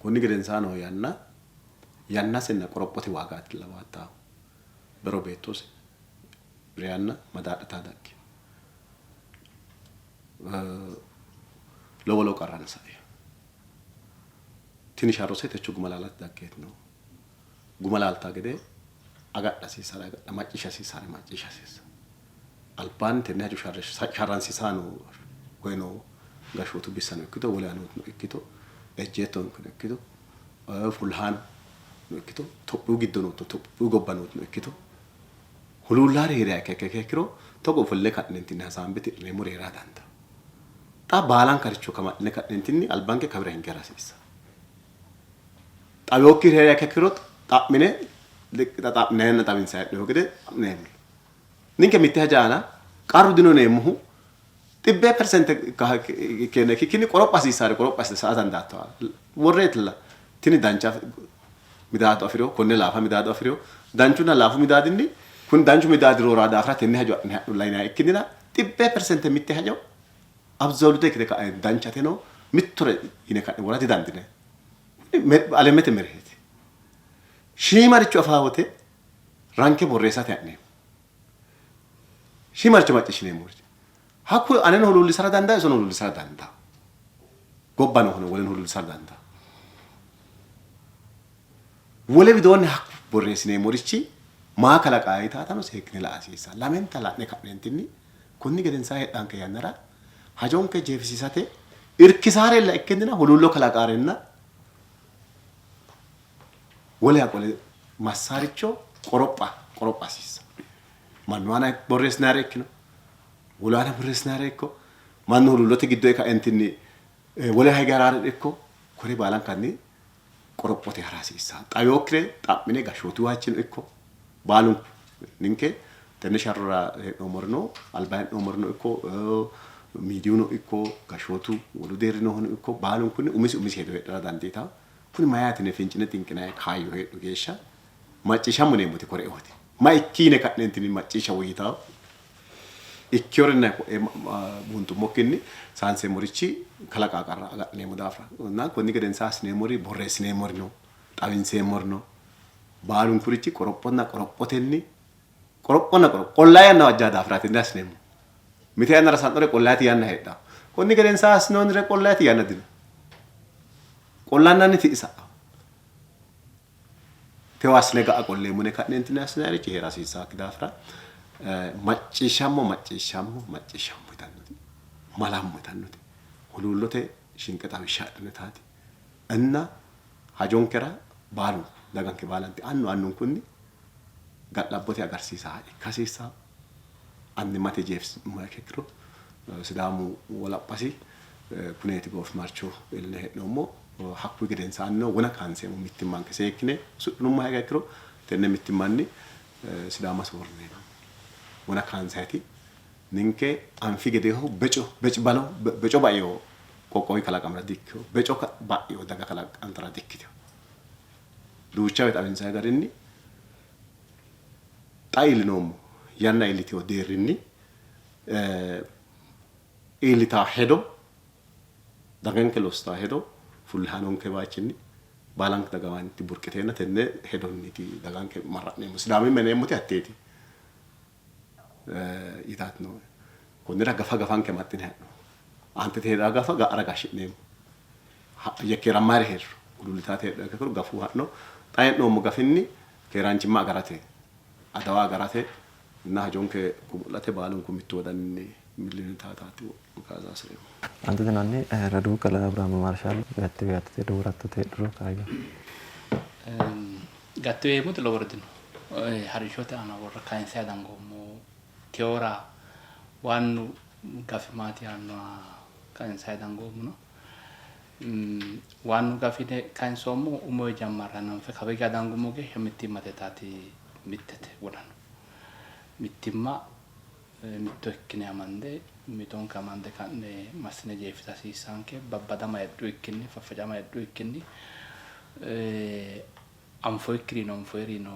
Konni gedensaanni noo yanna yannasenna qorophote waagaatilla baattaahu. Bero beettose reyanna madaadhitanni daggino. Lowo lowo qarrano sa'ino. Tini sharrose techo guma laalate daggeeti noohu. Guma laaltaa gede agadha hasiissare agadha, macciishsha hasiissare macciishsha hasiissanno. Albaanni tenne hajo sharransiisaano woy noo gashshootu bissano ikkito wole anootuno ikkito ejjeettonkeno ikkito fullahaanono ikkito Tophiyu giddo nootino Tophiyu gobba nootino ikkito huluullaari hee'riha ikkiha ikkiro togo ofolle ka'neentinni hasaambe tidhineemmori hee'ra dandaanno. Xa baalankaricho kamaxxine ka'neentinni albanke kawira hinge ha'ra hasiissanno. Xawinokkiri hee'riha ikkiha ikkiro xa'mine xa'minanna xawinsanni hee'noonni gede xa'mineemmo. Ninke mitte haja aana qarru dino yineemmohu xibbee persente ikkeenna ikkikkinni qoropha hasiissaare qoropha assite sa'a dandaattoha worreetilla. Tini dancha midaado afi'rino, konne laafa midaado afi'rino. Danchunna laafu midaadinni kuni danchu midaadi rooraa daafira tenne hajo adhine ha'nulla yinanni ikkinnina xibbee persente mitte hajo absolute ikkite ka'e danchateno mittore yine ka'ne wora didandiinanni. Kuni alamete mereeti. Shiimaricho afaa wote ranke borreessate ha'neemmo. Shiimaricho macciishshineemmoricho. Hakku aneno huluullisara dandaa, isono huluullisara dandaa. Gobbano hono woleno huluullisara dandaa. Wole widoonni hakku borreessineemmorichi maa kalaqaa yitaatano seekkine la'a hasiissanno. Lamenta la'ne ka'neentinni konni gedensaa heedhanke yannara hajonke jeefisiisate irkisaarella ikkinnina huluullo kalaqaarenna wolewa qole massaaricho qoropha qoropha hasiissanno. Mannu aana borreessinaare ikkino, wolu aana borreessinaare ikko, mannu huluullote giddo e kaentinni wolewa hige haraare ikko, kore baalankanni qorophote hara hasiissanno. Xawinokkire xa'mine gashshootuwachino ikko baalunku ninke tenne sharrora hee'noommorino alba hee'noommorino ikko miidiyuno ikko gashshootu wolu deerri noohuno ikko baalunkunni umisi umisi hedo heedhara dandiitanno. Kuni mayyaati yine fincine xinqinanni kaayyo heedhu geeshsha macciishshammo yineemmoti koreooti. Ma ikki yine ka'neentinni macciishsha woyyitanno. Ikkinorinna ko'ee buunxummokkinni saanseemmorichi kalaqa qarra agadhineemmo daafira na konni gedensaa assineemmori borreessineemmori no, xawinseemmori no. Baalunkurichi qorophonna qorophotenni qorophonna qoropho qollaa yanna wajjaa daafiraati inni assineemmo. Mite yannara sa'nore qollaati yanna heedhanno. Konni gedensaa assinoonnire qollaati yanna dino. Qollannanni ti'i sa'anno. Tewo assine ga'a qolleemmo yine ka'neentinni assinannirichi hee'ra hasiissannokki daafira macciishshammo macciishshammo macciishshammo yitannoti malammo yitannoti huluullote shinqe xawishsha adhinetaati inna hajonkera baalunku daganke baalanti annu annunkunni ga'labbote agarsiisaha ikka hasiissanno. Annimmate jeefisummoha ikkiro Sidaamu wolaphasi kuneeti goofimarcho iilline hee'noommo. Hakkuyi gedensaannino wona kaanseemmo mittimmanke seekkine usudhinummoha ikkiro tenne mittimmanni Sidaama soorrineemmo. Wona kaansayiti ninke anfi gedeehu beco becibalo beco baino qoqqowi kalaqamara dikkino. Beco ba'ino daga kalaqantara dikkitino. Duucha woyte xawinsanni garinni xa iillinoommo yanna iillitino deerrinni iillitaa hedo daganke lossitaa hedo fullahaanonke baachinni baalanka dagawanti burqiteenna tenne hedonniiti daganke marra'neemmo. Sidaamimma yineemmoti hatteeti yitaati nooe. Konnira gafa gafanke amaxxine ha'no. Aantete heedhaa gafa ga'ara gashshi'neemmo. Yekkeerammaari hee'ro, huluullitaate heedhuha ikkiro gafu ha'no. Xa hee'noommo gafinni keeraanchimma agarate, adawa agarate nna hajonke gumu'late baalunku mittu wodaninni milli yitaataati kaasa hasi'reemmo. Aanteteno hanni Roduu Kalaa Abrahaam Maarshaal gattiwe yaattote doorattote heedhuro kaayyo. Gattiwe yeemmoti lowori dino. Harinshote aana worre kayinse dangoommo. Teyoora waannu gafi maati yaannoha kayinsayi dangoommono. Waannu gafi yine kayinsoommohu umo jammarre hananfe kawa hige dangummo geeshsha mittimmate taati mittete wodanu. Mittimma mitto ikkine amande mimmitonke amande ka'ne massine jeefisa hasiissaanke. Babbadama heedhuikkinni, faffacama heedhuikkinni, anfoyikkirino anfoyirino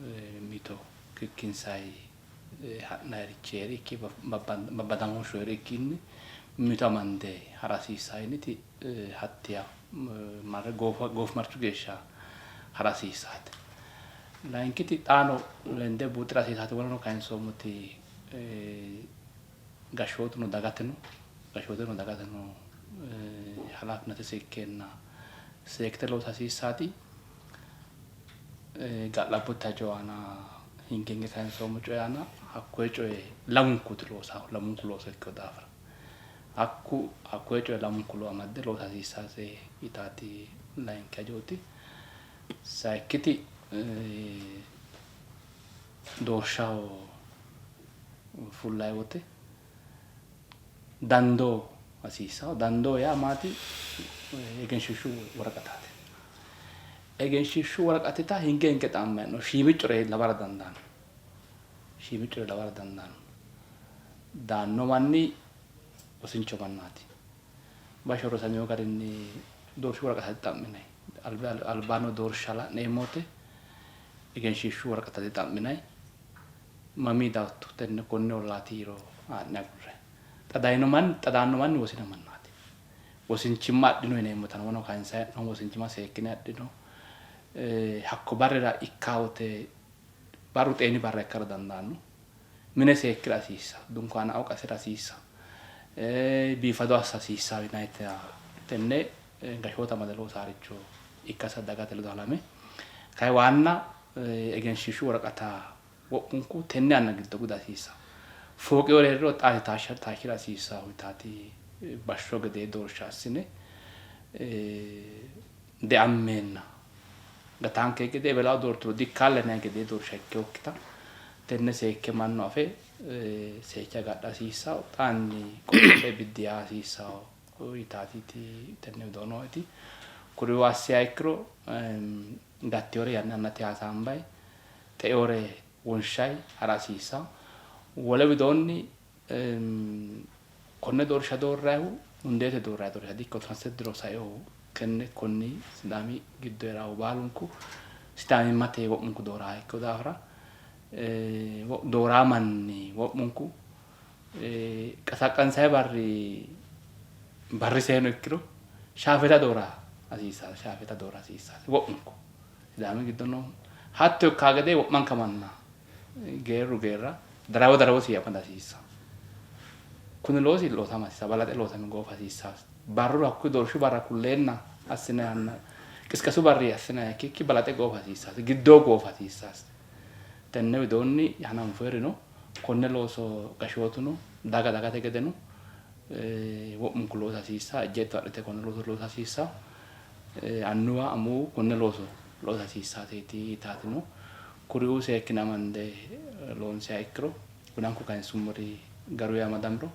mimmito kikkinsayi ha'nayirichi hee'rikki babbadamooshshu hee'rikkinni mimmito amande ha'ra hasiissanno yiniti hatti marre goofimarchu geeshsha ha'ra hasiissaate. Layinkiti xaano lende buuxira hasiisaate woleno kayinsoommoti gashshootuno dagateno gashshooteno dagateno halaafinatese ikkeenna seekkite loosa hasiissaati. Ga'labbote hajo aana hinge hinge kayinsoommo coyi aana hakkoye coye lamunkuti loosahu lamunku looso ikkino daafira hakku hakkoye coye lamunku amadde loosa hasiissase yitaati layinki hajooti. Sayikkiti doorshaho fullayi wote dandoo hasiissanno. Dandoo yaa maati? Egenshiishshu woraqataati. Egenshiishshu woraqatita hinge hinge xa'mayi hee'noonni. Shiimiccore lawara dandaanno. Shiimiccore lawara dandaanno. Daanno manni wosincho mannaati. Bashsho rosamino garinni doorshu woraqata dixa'minanni. Alba noo doorsha la'neemmo wote egenshiishshu woraqata dixa'minanni. Mamii dayotto? Tenne konne ollaati yiiro haa'ne agurranni. Xa dayino manni, xa daanno manni wosina mannaati. Wosinchimma adhino yineemmotano wona kayinsanni hee'noommo. Wosinchimma seekkine adhino. Hakko barrira ikkaa wote barru xeeni barra ikkara dandaanno. Mine seekkira hasiissanno, dunkaanao qasira hasiissanno, biifado assa hasiissanno yinannita tenne gashshoote amade loosaaricho ikkasi dagate ledo halame kayi waanna egenshiishshu woraqata wo'munku tenne yanna giddo guda hasiissanno. Fooqeore hee'riro xaate taashsha taashshira hasiissanno yitaati bashsho gedee doorsha assine deammeenna gataanke gede ewelao doorturo dikkaalla yinanni gedee doorsha ikkinokkita tenne seekke mannu afe seekke agadha hasiissanno. Xaanni qorophe biddi yaa hasiissanno yitaatiiti tenne widoo nooeti. Kuriuu assiha ikkiro gattinore yanna yannate hasaambayi xe'inore wonshayi ha'ra hasiissanno. Wole widoonni konne doorsha doorrayihu mundeete doorrayi doorsha di''ikkino. Tonaa sette diro sainohu tenne konni Sidaami giddo hee'raahu baalunku Sidaamimmate wo'munku dooraaha ikkino daafira dooraa manni wo'munku qasaqqansayi barri barriseheno ikkiro shaafeeta doora hasiissanno. Shaafeeta doora hasiissanno wo'munku. Sidaami giddo noohu hatto ikkaa gede wo'manka manna geerru geerra darawo darawosi amada hasiissanno. Kuni loosi loosama hasiissanno, balaxe loosame goofa hasiissanno. Barru hakkuyi doorshu barra kulleenna assinannihanna qisqasu barri assinanniha ikkikki balaxe goofa hasiissanno, giddoo goofa hasiissanno. Tenne widoonni hananfoyiri no. Konne looso gashshootuno daga dagate gedeno wo'munku loosa hasiissanno. Ejjeetto adhite konne looso loosa hasiissanno. Annuwa amuwu konne looso loosa hasiissaateeti yitaati no. Kuriuu seekkine amande loonsiha ikkiro wonanku kayinsummori garuyi amadamiro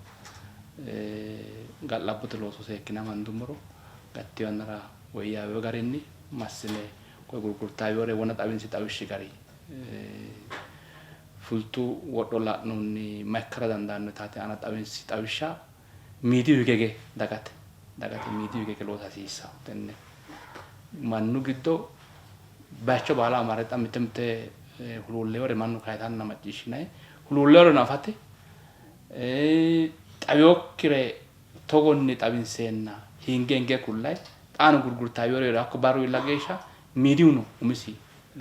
ga'labbote looso seekkine amandummoro gattino yannara woyyaawino garinni massine koye gurgurtaawinore wona xawinsi xawishshi gari fultu wodho la'nohunni ma ikkara dandaanno yitaate aana xawinsi xawishsha miidiyu hige hige dagate dagate miidiyu hige hige loosa hasiissanno. Tenne mannu giddo bayicho baala marre xa mite mite huluulleewore mannu kayisanna macciishshinanni huluulleeworeno afate xawinokkire togonni xawinseenna hinge hinge kullayi xaano gurgurtaawinori hee'ro hakko barru iilla geeshsha miidiyuno umisi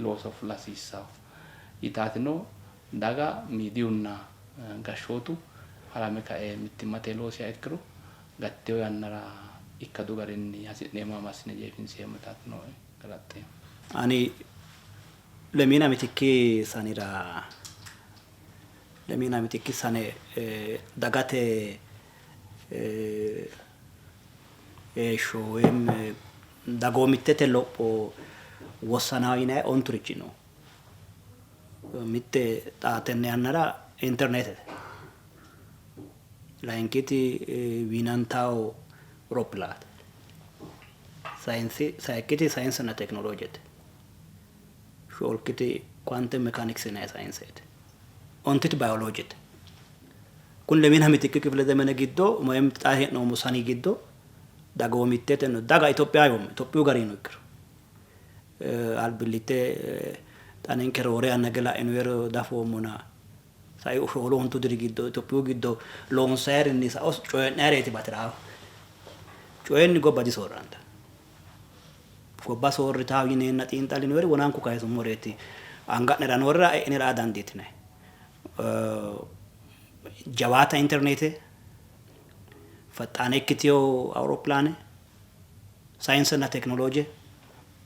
looso fula hasiissanno yitaatino daga miidiyunna gashshootu halame kae mittimmate loosiha ikkiro gattino yannara ikkadu garinni hasi'neemmowa massine jeefinseemmo yitaati nooe. Galaxxeemmo. Ani lemiina mitikki sanira lemiina mitikki sane dagate heeshsho woyim dagoomittete lopho wossanawo yinanni onturichi no. Mitte xa tenne yannara interneetete. Layinkiti wiinantawo roppilaate. Sayikkiti sayinsenna tekinoloojete. Shoolkiti quantum mechanics yinanni sayinseeti. Ontiti bayoloojete. Kuni lemiina mitikki kifile zemene giddo woyim xa hee'noommo sani giddo dagoomittete daga Itophiya yoommo Itophiyu garino ikkiro Albillitte xa ninke roore yanna hige la'inoyero dafoommona saiu shoolu ontu diri giddo Itophiyu giddo loonsayirinni sao coyi'nayireeti bati'raahu. Coyinni gobba disoorrantanno. Gobba soorritaahu yineenna xiinxallinoyeri wonanku kayisummoreeti. Anga'nera noorira e'ine la'a dandiitinanni. Jawaata interneete, faxxaane ikkitino awuropilaane, Sayinsenna tekinolooje,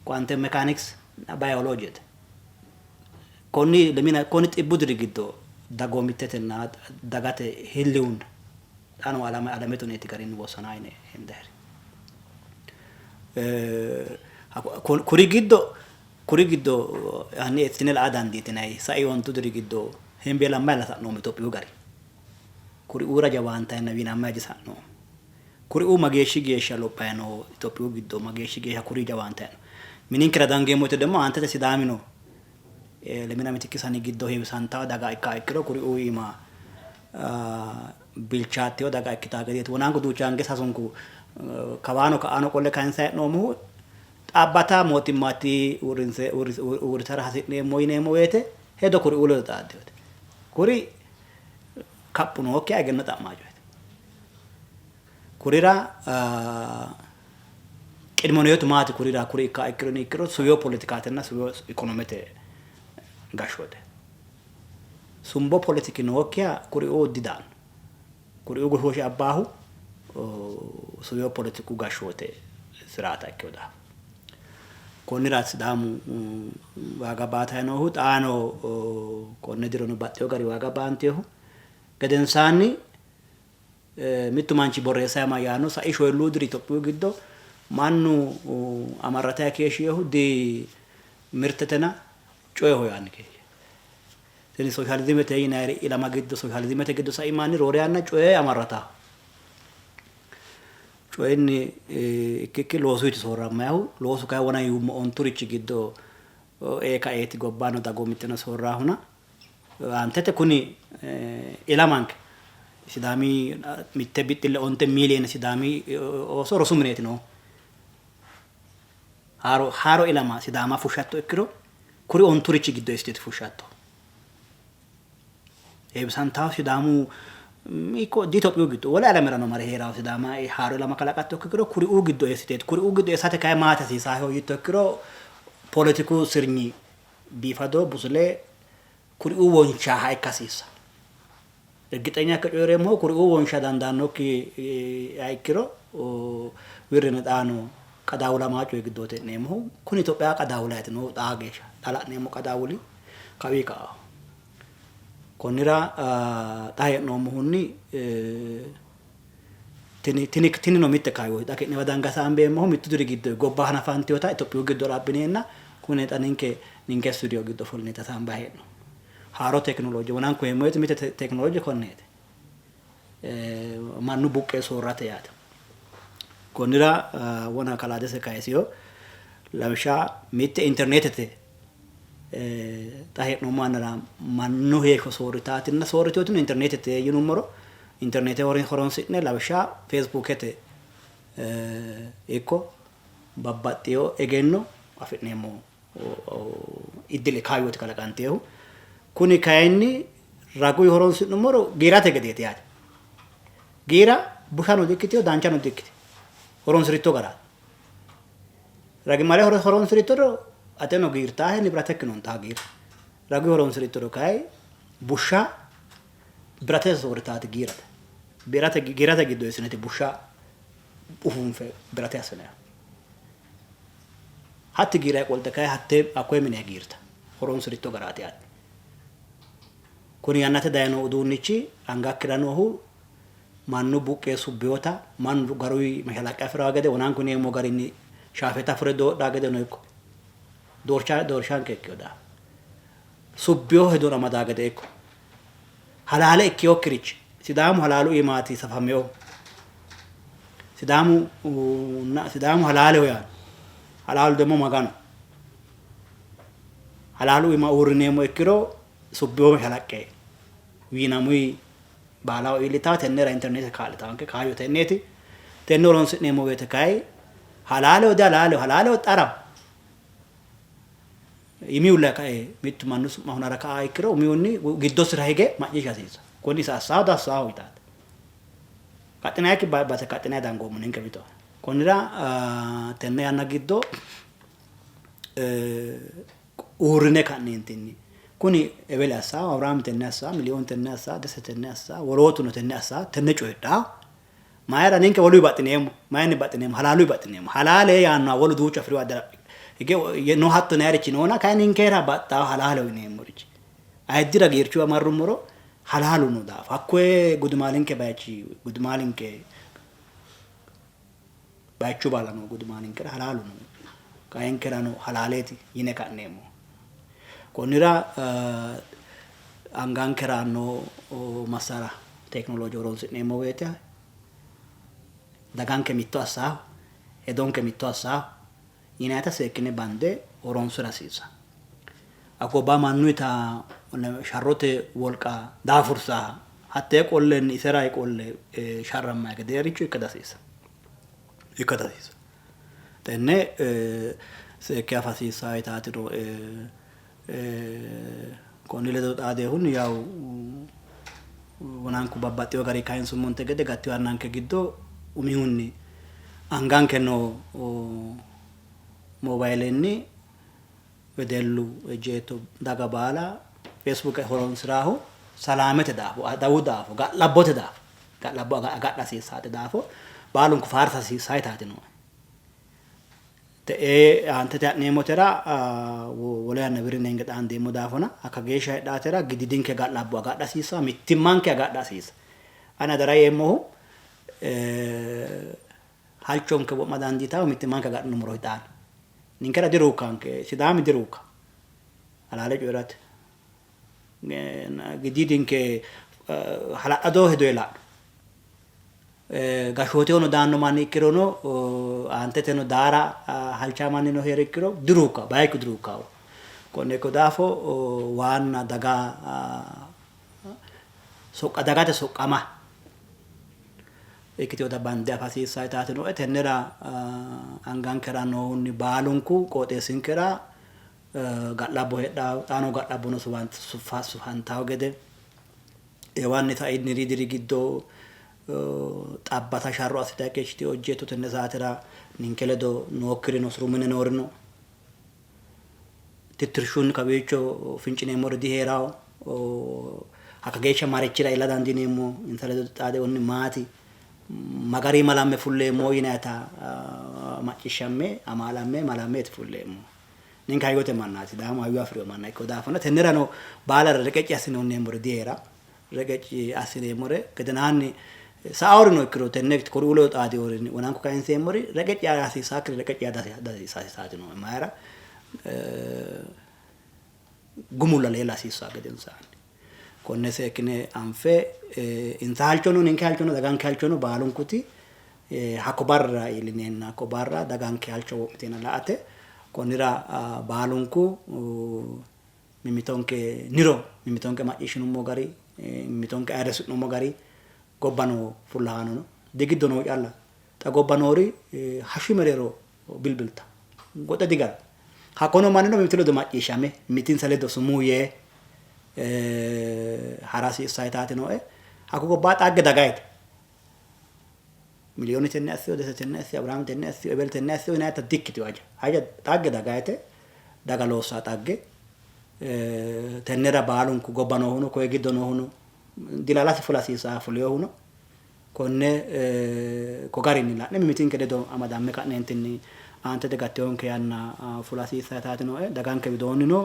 quantum mechanics na bayoloojete. Konni lemina konni xibbu diri giddo dagoomittetenna dagate hilliwunna xa noo alame alamete huneeti garinni wossana yine hendayiri. Kuri giddo kuri giddo hanni eessine la'a dandiitinanni sai ontu diri giddo hembeelammayilla sa'noommo Itophiyu gari. Kuriuura jawaantanna wiinammayi disa'noommo. Kuriuu mageeshshi geeshsha lophayi no Itophiyu giddo mageeshshi geeshsha kuri jawaantayi no. Mininkera dangeemmo woyte demmo aantete Sidaamino lemina mitikki sani giddo heewisantawo daga ikka ikkiro kuriuu iima bilchaattino daga ikkitaa gedeeti. Wonaanku duuchaange sasunku kawaano ka'aano qolle kayinsayi hee'noommohu xaabbata mootimmaati uurrinse uurritara hasi'neemmo yineemmo woyte hedo kuriuu ledo xaaddinote. Kuri kaphu nookkiha egenno xa'maa coyeti. Kurira Qidimoneetu maati kurira kuri ikka ikkiro ikkiro suwiyo politikaatenna suwiyo ikonomete gashshoote. Sumbo politiki nookkiha kuriuu didaanno. Kuriuu goshooshe abbaahu suwiyo politiku gashshoote siraata ikkino daafo. Konnira Sidaamu waaga baatayi noohu xaano konne dirono baxxewo gari waaga baantehu gedensaanni mittu manchi borreessayi mayyaanno sai shoyilluu diri Itophiyu giddo mannu amarratayi keeshshihu di mirtetena coyeho yaanni keeshshi. Tini sooshaalizimete yinayiri ilama giddo sooshaalizimete giddo sai manni roore yanna coye amarrataho. Coyinni ikkikki loosuyti soorrammayihu loosu kayi wona yuummo onturichi giddo ee kaeeti gobbano dagoomitteno soorraahuna aantete kuni ilamanke Sidaami mitte bixxille onte miiliyeene Sidaami ooso rosu mineeti noohu. Haaro haaro ilama Sidaama fushshatto ikkiro kuri onturichi giddo eessiteeti fushshatto. Heewisantahu Sidaamu ikko Itophiyu giddo wole alamerano mare hee'rahu Sidaama haaro ilama kalaqatto ikkiro kuriuu giddo eessiteeti. Kuriuu giddo eessate kayi maati hasiisaaheho yiitto ikkiro poletiku sirnyi biifado busule kuriuu wonshaaha ikka hasiissa. Ergixenya ikke coyi'reemmohu kuriuu wonsha dandaannokki ikkiro wirrine xaano qadaawulamaa coyi giddooti hee'neemmohu. Kuni Itophiya qadaawulaati noohu xaa geeshsha. Xa la'neemmo qadaawuli kawii ka'aho. Konnira xa hee'noommohunni tini tini tinino mitte kaayyooti. Xa ki'newa dange hasaambeemmohu mittu diri giddo gobba hanafantinota Itophiyu giddora abbineenna kune xa ninke ninke studio giddo ofollineeti hasaambayi hee'noommo. Haaro tekinolooje wonanku yeemmo woyte mitte tekinolooje konneeti. Mannu buqqee soorrate yaate. Konnira wona kalaa Dese kayisino lawishsha mitte interneetete xa hee'noommo yannara mannu heeshsho soorritaatinna soorriteotino interneetete yinummoro interneete horonsi'ne lawishsha feesbuukete ikko babbaxxeyo egenno afi'neemmo iddile kaayyooti kalaqanteehu. Kuni kayinni raguyi horonsi'nummoro giirate gedeeti yaate. Giira bushano dikkitino danchano dikkitino. Horonsi'ritto garaati. Ragimale horonsi'rittoro ateno giirtaahe nibratekkino huntaa giira. Raguyi horonsi'rittoro kayi bushsha biratete soorritaati giirate. Birate giirate giddo eessineti bushsha ufuunfe birate assinanni. Hatti giira qolte kayi hatte hakkoye mine giirta. Horonsi'ritto garaati yaate. Kuni yannate dayino uduunnichi angakkira noohu mannu buqqee subbinota mannu garuyi mashalaqqe afi'raa gede wonanku yineemmo garinni shaafeeta fure doodhaa gedeno ikko doorsha doorshanke ikkino daafo subbino hedon amadaa gede ikko halaale ikkinokkirichi Sidaamu halaalu iimaati safaminohu. Sidaamu Sidaamu halaaleho yaanno. Halaalu ደግሞ Magano. Halaalu iima uurrineemmo ikkiro subbino mashalaqqe wiinamuyi baalaho iillitawo tennera interneete kaa'litaanke kaayyo tenneeti. Tenne horonsi'neemmo woyte kayi halaaleho dihalaaleho halaaleho xaraho. Imihunni kae mittu mannu su'ma hunara ka'a ikkiro umihunni giddosira hige macciishsha hasiissa. Kuni isa assaaho dassaaho yitaate. Kaxxinayikki base kaxxinayi dangoommo ninke mitowa. Konnira tenne yanna giddo uurrine ka'neentinni kuni eweli assaa, Abiraami tenne assaa, Miliyoon tenne assaa, Dese tenne assaa, wolootuno tenne assaa, tenne coyidhaa. Mayira ninke woluyi baxxineemmo? Mayinni baxxineemmo? Halaaluyi baxxineemmo. Halaale yaannoha wolu duuchu afiriwa addara hige no hatto yinayirichi noona kayi ninkera baxxaahu halaaleho yineemmorichi. Ayiddira geerchuwa marrummoro halaalu no daafo hakkoye gudumaalinke bayichi gudumaalinke bayichu baala noo gudumaalinkera halaalu no. Qaenkerano halaaleeti yine ka'neemmo. Konnira angankera noo massara tekinolooje horonsi'neemmo woyte daganke mitto assaaho, hedonke mitto assaaho yinayita seekkine bande horonsira hasiissanno. Hakko gobba mannuyita sharrote wolqa daafursaaha hattee qollenni isera qolle sharrammayi gedeericho ikka dihasiissanno. Ikka dihasiissanno. Tenne seekke afa hasiissanno yitaatino konni ledo xaadinohunni yawu wonanku babbaxxino garinni kayinsummonte gede gattino yannanke giddo umihunni Anganke noo mobayilenni wedellu ejjeetto daga baala Facebook horonsi'raahu salaamete daafo, adawu daafo, ga'labbote daafo, ga'labbo agadha hasiissaate daafo baalunku faarsa hasiissaa yitaati nooe. Te'ee aantete ha'neemmotera wole yanna wirri henge xaandeemmo daafona hakka geeshsha heedhaatera gididinke ga'labbo agadha hasiissaa, mittimmanke agadha hasiissa. Ani adara yeemmohu halchonke wo'ma dandiitahu mittimmanke agadhinummoro hixaana. Ninkera diruukkanke, Sidaami diruukka. Halaale coyi'rate. Giddiidinke hala'lado hedo la'no. Gashshootehono daanno manni ikkirono aanteteno daara halchaa mannino hee'ro ikkiro diruukka, bayichu diruukkaho. Konne ikko daafo waanna daga soqqa dagate soqqama ikkitinota bande afa hasiissanno yitaati nooe. Tennera angankera noohunni baalunku qooxeessinkera ga'labbo heedhanno, xaano ga'labbono sufantanno gede eewanni sai niri diri giddo xabbata sharro assitanni keeshshitino ejjeetto tenne saatera ninke ledo nookkirino suru mine noorino tittirshunni kawiicho fincineemmori dihee'ranno. Hakka geeshsha marichira iilla dandiineemmo? Insa ledo xaadinohunni maati? Ma garinni malamme fulleemmo yinannita macciishshamme, amaalamme, malammeeti fulleemmo. Ninke hayyote mannaati. Sidaamu hayyo afi'rino manna ikkino daafona tennerano baalare reqecci assine hunneemmori dihee'ranno. Reqecci assineemmore gedenaanni sa'aorino ikkiro tenne kuriuu ledo xaadinorinni wonanku kayinseemmori reqecci yaa hasiissaakkiri reqecci yaa dihasiissaati nooe. Mayira gumulla leella hasiissaa gedensaanni. Konne seekkine anfe insa halchono ninke halchono daganke halchono baalunkuti hakko barra iillineenna hakko barra daganke halcho wo'miteenna la''ate konnira baalunku mimmitonke niro, mimmitonke macciishshinummo gari, mimmitonke ayirrisi'nummo gari gobba noo fullahaano no, digiddo noo calla. Xa gobba noori hashshi mereero bilbilta, goxe digala. Hakko noo mannino mimmitu ledo macciishshame, mimmitinsa ledo sumuu yee ha'ra hasiissanno yitaati nooe. Hakko gobbaa xagge dagayite. Miliyooni tenne assino, Dese tenne assino, Abiraami tenne assino, Ebel tenne assino yinannita dikkitino haja. Haja xagge dagayite, daga loossa xagge. Tennera baalunku gobba noohuno, koye giddo noohuno, dilalasi fula hasiissannoha fulinohuno konne ko garinni la'ne mimmitinke ledo amadamme ka'neentinni aantete gattinonke yanna fula hasiissanno yitaati nooe. Daganke widoonnino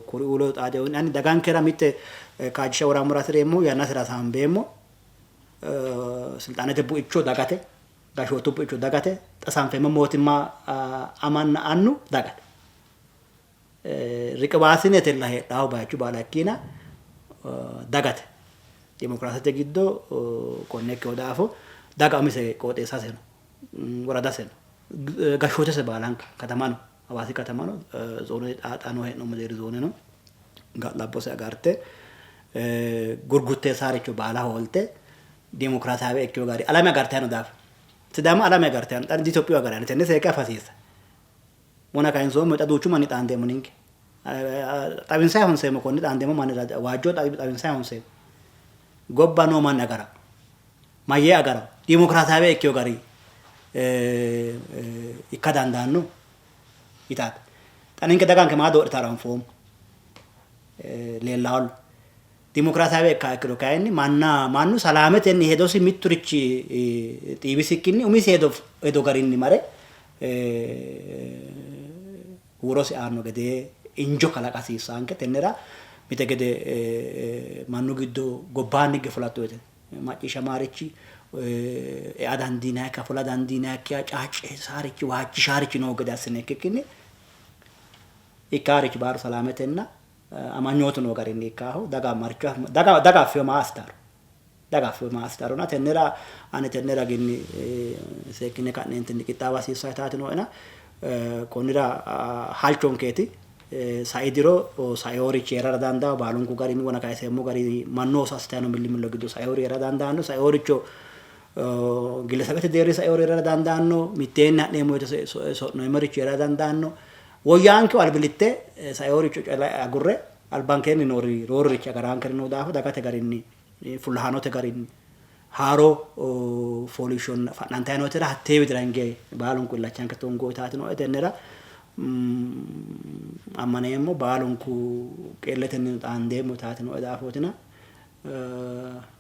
kuriuu ledo xaadinohunni ani dagankera mitte kaajjisha worammora hasi'reemmohu yannasira hasaambeemmo. Silxaanete buicho dagate, gashshootu buicho dagate, xa sanfeemmo mootimma amanna annu dagate. Riqiwaasinetella heedhanno bayichu baala ikkiina dagate. Dimokiraasete giddo konne ikkino daafo daga umise qooxeessase no, woradase no, gashshootese baalanka katamano Hawaasi katamano zoone xa noo hee'noommo deerri zooneno ga'labbose agarte gurgutteessaaricho baala hoolte dimokiraasaawe ikkino gari alame agartanno daafo Sidaama alame agartanno xa Itophiyu agaranno tenne seekke afa hasiissa. Wona kayinsoommo xa duuchu manni xaandeemmo ninke xawinsayi honseemmo konni xaandeemmo mannira waajjo xawinsayi honseemmo gobba noo manni agara mayyee agara dimokiraasaawe ikkino gari ikka dandaanno yitaate. Xa ninke daganke maa doodhitaro anfoommo leellahollo. Dimokiraasaawe ikka ikkiro kayinni manna mannu salaametenni hedosi mitturichi xiiwisikkinni umisi hedo hedo garinni mare huurosi aanno gede injo kalaqa hasiissaanke. Tennera mite gede mannu giddo gobbaanni higge fulatto woyte macciishshamaarichi ea dandiinayikkiha fula dandiinayikkiha caacceessaarichi waajjishaarichi noo gede assine ikkikkinni ikkaarichi baalu salaametenna amanyootu noo garinni ikkaahu daga marcho daga daga affino maa assitaro daga affino maa assitarona tennera ani tenne raginni seekkine ka'neentinni qixxaawa hasiissanno yitaati nooena konnira halchonkeeti sai diro saiyoorichi hee'rara dandaanno baalunku garinni wona kayiseemmo gari mannu ooso assitanno millimillo giddo saiyoori hee'ra dandaanno saiyooricho gillesabete deerri saiyoori hee'rara dandaanno mitteenni ha'neemmo woyte so'neemmorichi hee'rara dandaanno Woyyaankehu albillitte saiyooricho calla agurre albankeenni noori roorurichi agaraankeri noo daafo dagate garinni, fullahaanote garinni, Haaro fooliishsho fa'nantanni nootera hattee widira hinge baalunku illachanke tungo yitaati nooe. Tennera ammaneemmo baalunku qeelletennino xaandeemmo yitaati nooe daafootina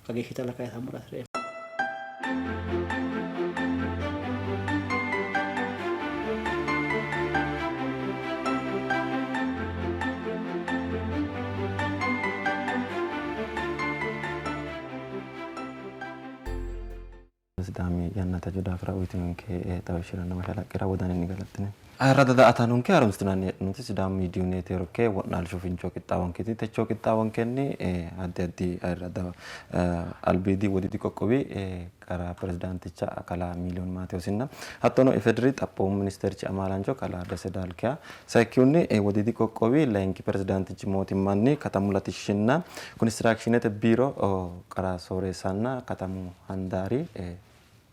kageeshshitalla kayisammora hasireemmo. Sidaami yannate hajo daafira uyitinonke xawishshiranna mashalaqqera wodaninni galaxxineemmo. Ayirradda daa''ataanonke harunsitinanni heedhinoonniti Sidaamu Miidiyu Neetiworke wo'naalshu finco qixxaawonkeeti. Techoo qixxaawonkenni addi addi ayirradda albiidi Wodiidi qoqqowi qara pirezidaanticha kalaa Miiliyon Maatewoosinna hattono IFEDRI xaphoomu ministeerchi amaalaancho kalaa Dese Daalkiha Sayikkihunni, Wodiidi qoqqowi layinki pirezidaantichi mootimmanni katamu latishshinna konistiraakshiinete biiro qara sooreessanna katamu handaari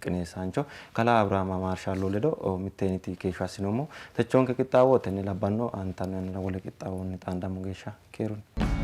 qineessaancho kalaa Abrahaam Maarshaallo ledo mitteenniiti keeshsho assinoommo. Techoonke qixxaawo tenne labbanno. Aantanno yannara wole qixxaawonni xaandammo geeshsha keerunni.